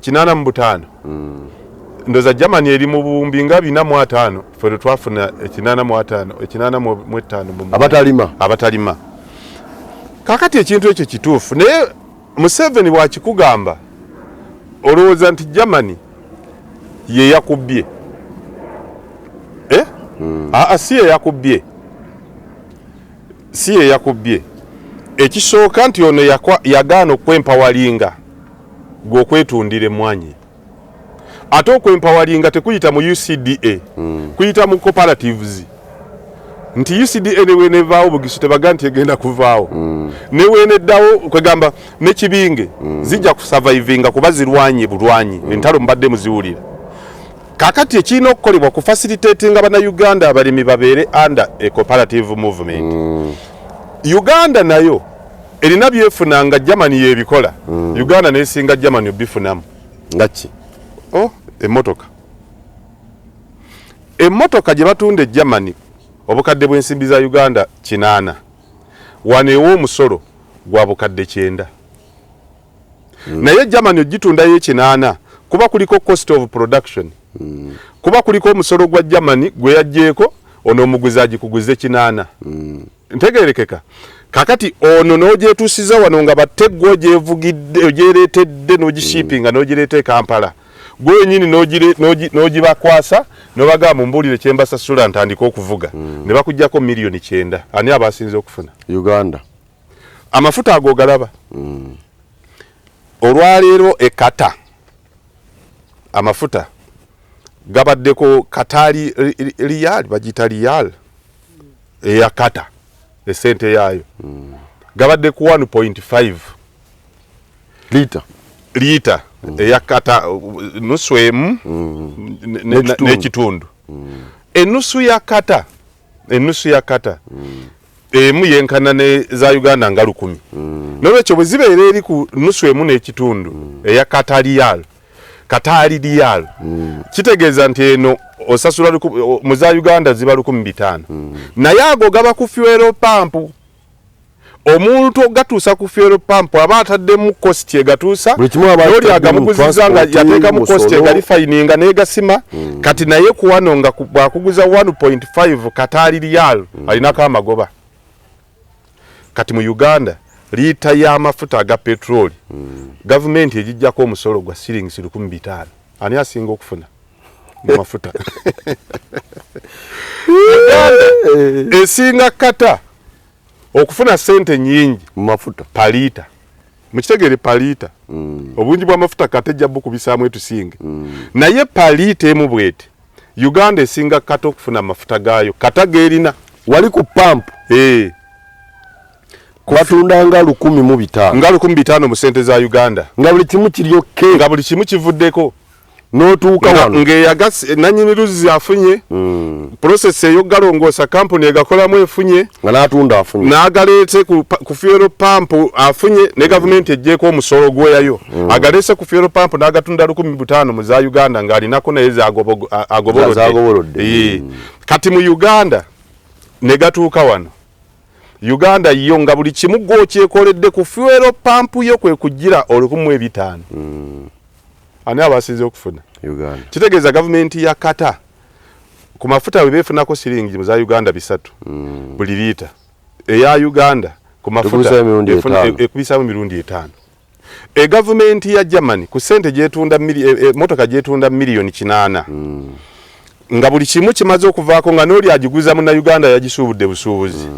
85, ndoza Germany eri mu buwumbi nga 450. Ffe lwe twafuna 85, 85 mu mmwanyi. Abatalima. Abatalima. Kakati ekintu ekyo kituufu, naye Museveni bwakikugamba olowooza nti Germany ye yakubbye. Eh? Aa, si ye yakubbye, si ye yakubbye. Ekisooka nti ono yagaana okwempoweringa gwe okwetundira emmwanyi, ate okwempoweringa tekuyita mu UCDA, kuyita mu cooperatives. Nti UCDA newenevaawo, Bugisu tebaga nti egenda kuvaawo, neweneddawo, kwegamba ne Kibinge zijja kusurvivinga kuba zirwanye bulwanyi. Entalo mubadde muziwulira. Kakati ekirina okukolebwa ku facilitatinga Bannayuganda abalimi babeere under a cooperative movement. Uganda nayo erina byefuna nga Germany yebikola, Uganda nesinga Germany obifunamu. Nga ki? Oh, emmotoka, emmotoka gye batunda e Germany obukadde bw'ensimbi za Uganda 800, wano ewa omusolo gwa bukadde 90. Naye Germany ogitundayo 800, kuba kuliko cost of production, kuba kuliko omusolo gwa Germany gwe yaggyeko, ono omuguzi agikuguze 800. Ntegerekeka? Kakati ono n'ogyetuusiza wano nga batte gwe ogyevugidde, ogyereetedde, n'ogishippinga, n'ogireeta e Kampala, gwe wenyini n'ogibakwasa, n'obagamba mumbuulire kyembasasula ntandike okuvuga, ne bakugjako miliyoni 90. Ani aba asinze okufuna? Uganda. Amafuta ago ogalaba olwaleero e Qatar amafuta gabaddeko Qatari riyal, bagiyita riyal eya Qatar, esente yaayo gabadde ku 1.5 lita. Liita eya Qatar, nusu emu N'ekitundu. N'ekitundu. Enusu ya Qatar, enusu ya Qatar emu yenkana ne za Uganda nga 1000. Nolwekyo bwe zibeera eri ku nusu emu n'ekitundu eya Qatar riyal, Qatari riyal, kitegeeza nti eno osasula mu za Uganda ziba 1500. Naye ago gaba ku fuel pump. Omuntu ogatuusa ku fuel pump aba ataddemu cost egatuusa. Buli kimu aba n'oli ataddemu, agamuguziza nga transport, yateekamu cost musolo. egalifininga n'egasima. Kati naye ku wano nga bwakuguza 1.5 Qatari riyal, alinako amagoba. Kati mu Uganda liita y'amafuta aga petroli gavumenti egijjako omusolo gwa siringisi 1500. Ani asinga okufuna mu mafuta? Uganda esinga Qatar okufuna sente nyingi mu mafuta. Per liita. Mukitegere, per liita. Obungi bw'amafuta kate ejja bukubisaamu etusinge, naye per liita emu bwete Uganda esinga Qatar okufuna amafuta gaayo kata geerina. Wali ku pampu batunda nga 1500. Nga 1500 mu sente za Uganda. Nga buli kimu kiri okay. Nga buli kimu kivuddeko. N'otuuka wano ng'eyagasi nannyini luzzi afunye process ey'okugalongoosa, kampuni egakolamu efunye, nga n'atunda afunye, n'agaleete ku fuel pump afunye, ne gavumenti ejjeeko omusolo gweyayo. Agaleese ku fuel pump n'agatunda 1500 mu za Uganda, ng'alinako naye agobolodde. Z'agobolodde. Ee. Kati mu Uganda ne gatuuka wano Uganda yo nga buli kimu gw'okyekoledde ku fuel pump yo kwe kujjira 1500. Ani abasinze okufuna? Uganda. Kitegeeza gavumenti ya Qatar ku mafuta bwe beefunako siringi mu za Uganda 300 buli liita, eya Uganda ku mafuta Ekubisaamu emirundi 5. Ekubisaamu emirundi 5. Gavumenti ya Germany ku ssente gyetunda motoka gyetunda miliyoni 800, nga buli kimu kimaze okuvaako, nga n'oli agiguza Munnayuganda yagisuubudde busuubuzi.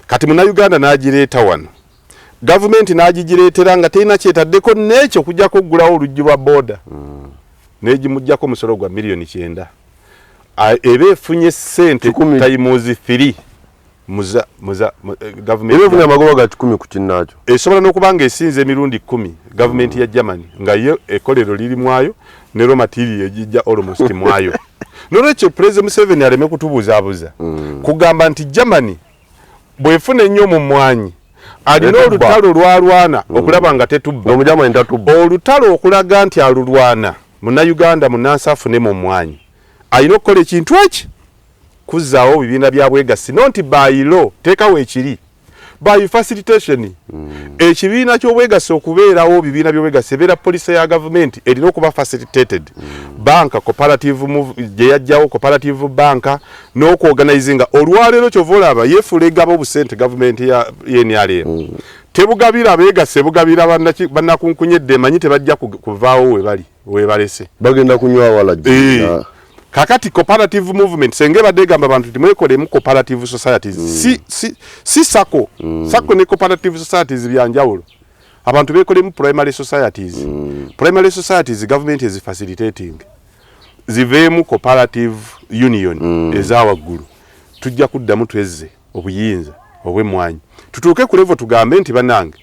Kati Munnayuganda n'agireeta wano, gavumenti n'agigireetera nga terina kyetaddeko n'ekyo okujjako okugulawo oluggi lwa border, n'egimuggyako omusolo gwa miliyoni 90. Eba efunye ssente times 3 muza gavumenti. Eba efunye amagoba ga 100 ku kinnaakyo. Esobola n'okuba nga esinza emirundi 10 gavumenti ya Germany, nga yo ekkolero liri mwayo ne raw material egijja almost mwayo. Nolwekyo President Museveni aleme kutubuuzaabuza kugamba nti Germany bw'efuna ennyo mu mmwanyi, alina Tetubba. olutalo lwalwana okulaba nga tetubba. Ng'Omujamani tatubba. Olutalo okulaga nti alulwana Munnayuganda munnansi afune mu mmwanyi, alina okukola ekintu eki kuzzaawo bibiina bya bwegassi, no nti by law teekawo ekiri by facilitation. Ekibiina ky'obwegassi okubeerawo, bibiina by'obwegassi ebeera policy ya gavumenti, erina okuba facilitated. Banka cooperative gye yajjawo cooperative banka n'okuorganizinga. Olwaleero kyova olaba yeefuula egaba obusente, gavumenti ya NRM tebugabira beegasse, bugabira bannakunkunyedde, emanyi tebajja kuvaawo we bali webalese. Bagenda kunywa wala. Eh. Kakati cooperative movement senga ebadde egamba abantu nti mwekolemu cooperative societies, si SACCO. SACCO ne cooperative societies byanjawulo. Abantu bekolemu primary societies. Primary societies government is facilitating ziveemu cooperative union ezawaggulu. Tujja kuddamu twezze obuyinza obw'emmwanyi, tutuuke ku level tugambe nti bannange,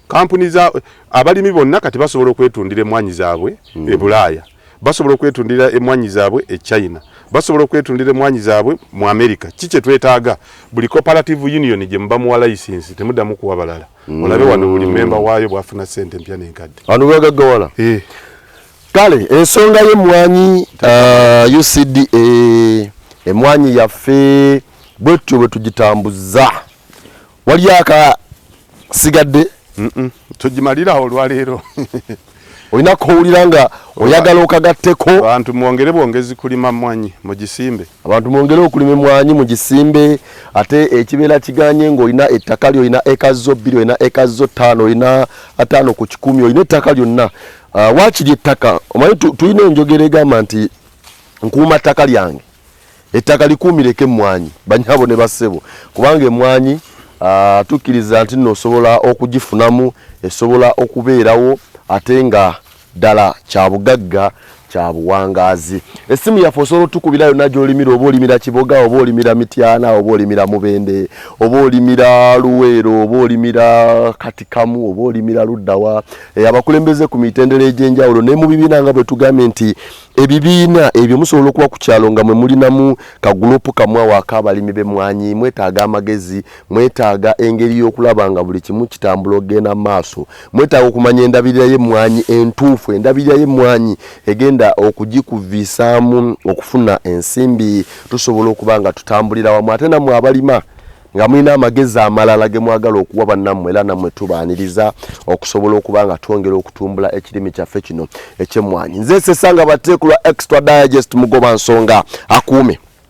kampuni za abalimi bonna kati basobola okwetundira emmwanyi zaabwe e Bulaaya, basobola okwetundira emmwanyi zaabwe e China, basobola okwetundira emmwanyi zaabwe mu America. Ki kye twetaaga? Buli cooperative union gye muba muwa license, temuddamu kuwa balala. Olabe wano buli memba waayo bwafuna ssente empya n'enkadde. Abantu bagaggawala. Eh. Kale ensonga y'emmwanyi, UCDA, emmwanyi yaffe bwetutyo bwe tugitambuza. Wali akasigadde? Tugimalirawo olwaleero. Olina kowulira nga oyagala okagatteko? Abantu mwongere bwongezi kulima mmwanyi, mugisimbe. Abantu mwongere okulima emmwanyi, mugisimbe. Ate ekibeera kiganye ng'olina ettaka lyo, olina eka zo 2, olina eka zo 5, olina 50 ku 100, olina ettaka lyonna. Waakiri ettaka, omanyi tulina enjogera egamba nti nkuuma ttaka lyange. Ettaka likuumireko emmwanyi, banyabo ne bassebo, kubanga emmwanyi tukkiriza nti nno osobola okugifunamu, esobola okubeerawo ate nga ddala kya bugagga, kya buwangaazi. Essimu yaffe osobola otukubira yonna gy'olimira, oba olimira Kiboga, oba olimira Mityana, oba olimira Mubende, oba olimira Luweero, oba olimira Katikamu, oba olimira luddawa. Abakulembeze ku mitendera egy'enjawulo ne mu bibiina, nga bwe tugambye nti ebibiina ebyo musobola okuba ku kyalo nga mwe mulinamu kagulopu kamwe awo ak'abalimi b'emmwanyi. Mwetaaga amagezi, mwetaaga engeri y'okulaba nga buli kimu kitambula okugenda mu maaso, mwetaaga okumanya endabirira y'emmwanyi entuufu, endabirira y'emmwanyi egenda okugikuviisaamu okufuna ensimbi. Tusobola okuba nga tutambulira wamu. Ate nammwe abalima nga mulina amagezi amalala ge mwagala okuwa bannammwe, era nammwe tubaaniriza okusobola okuba nga twongera okutumbula ekirimi kyaffe kino eky'emmwanyi. Nze Sesanga Bateekulwa, Extra Digest, mugoba nsonga akuume.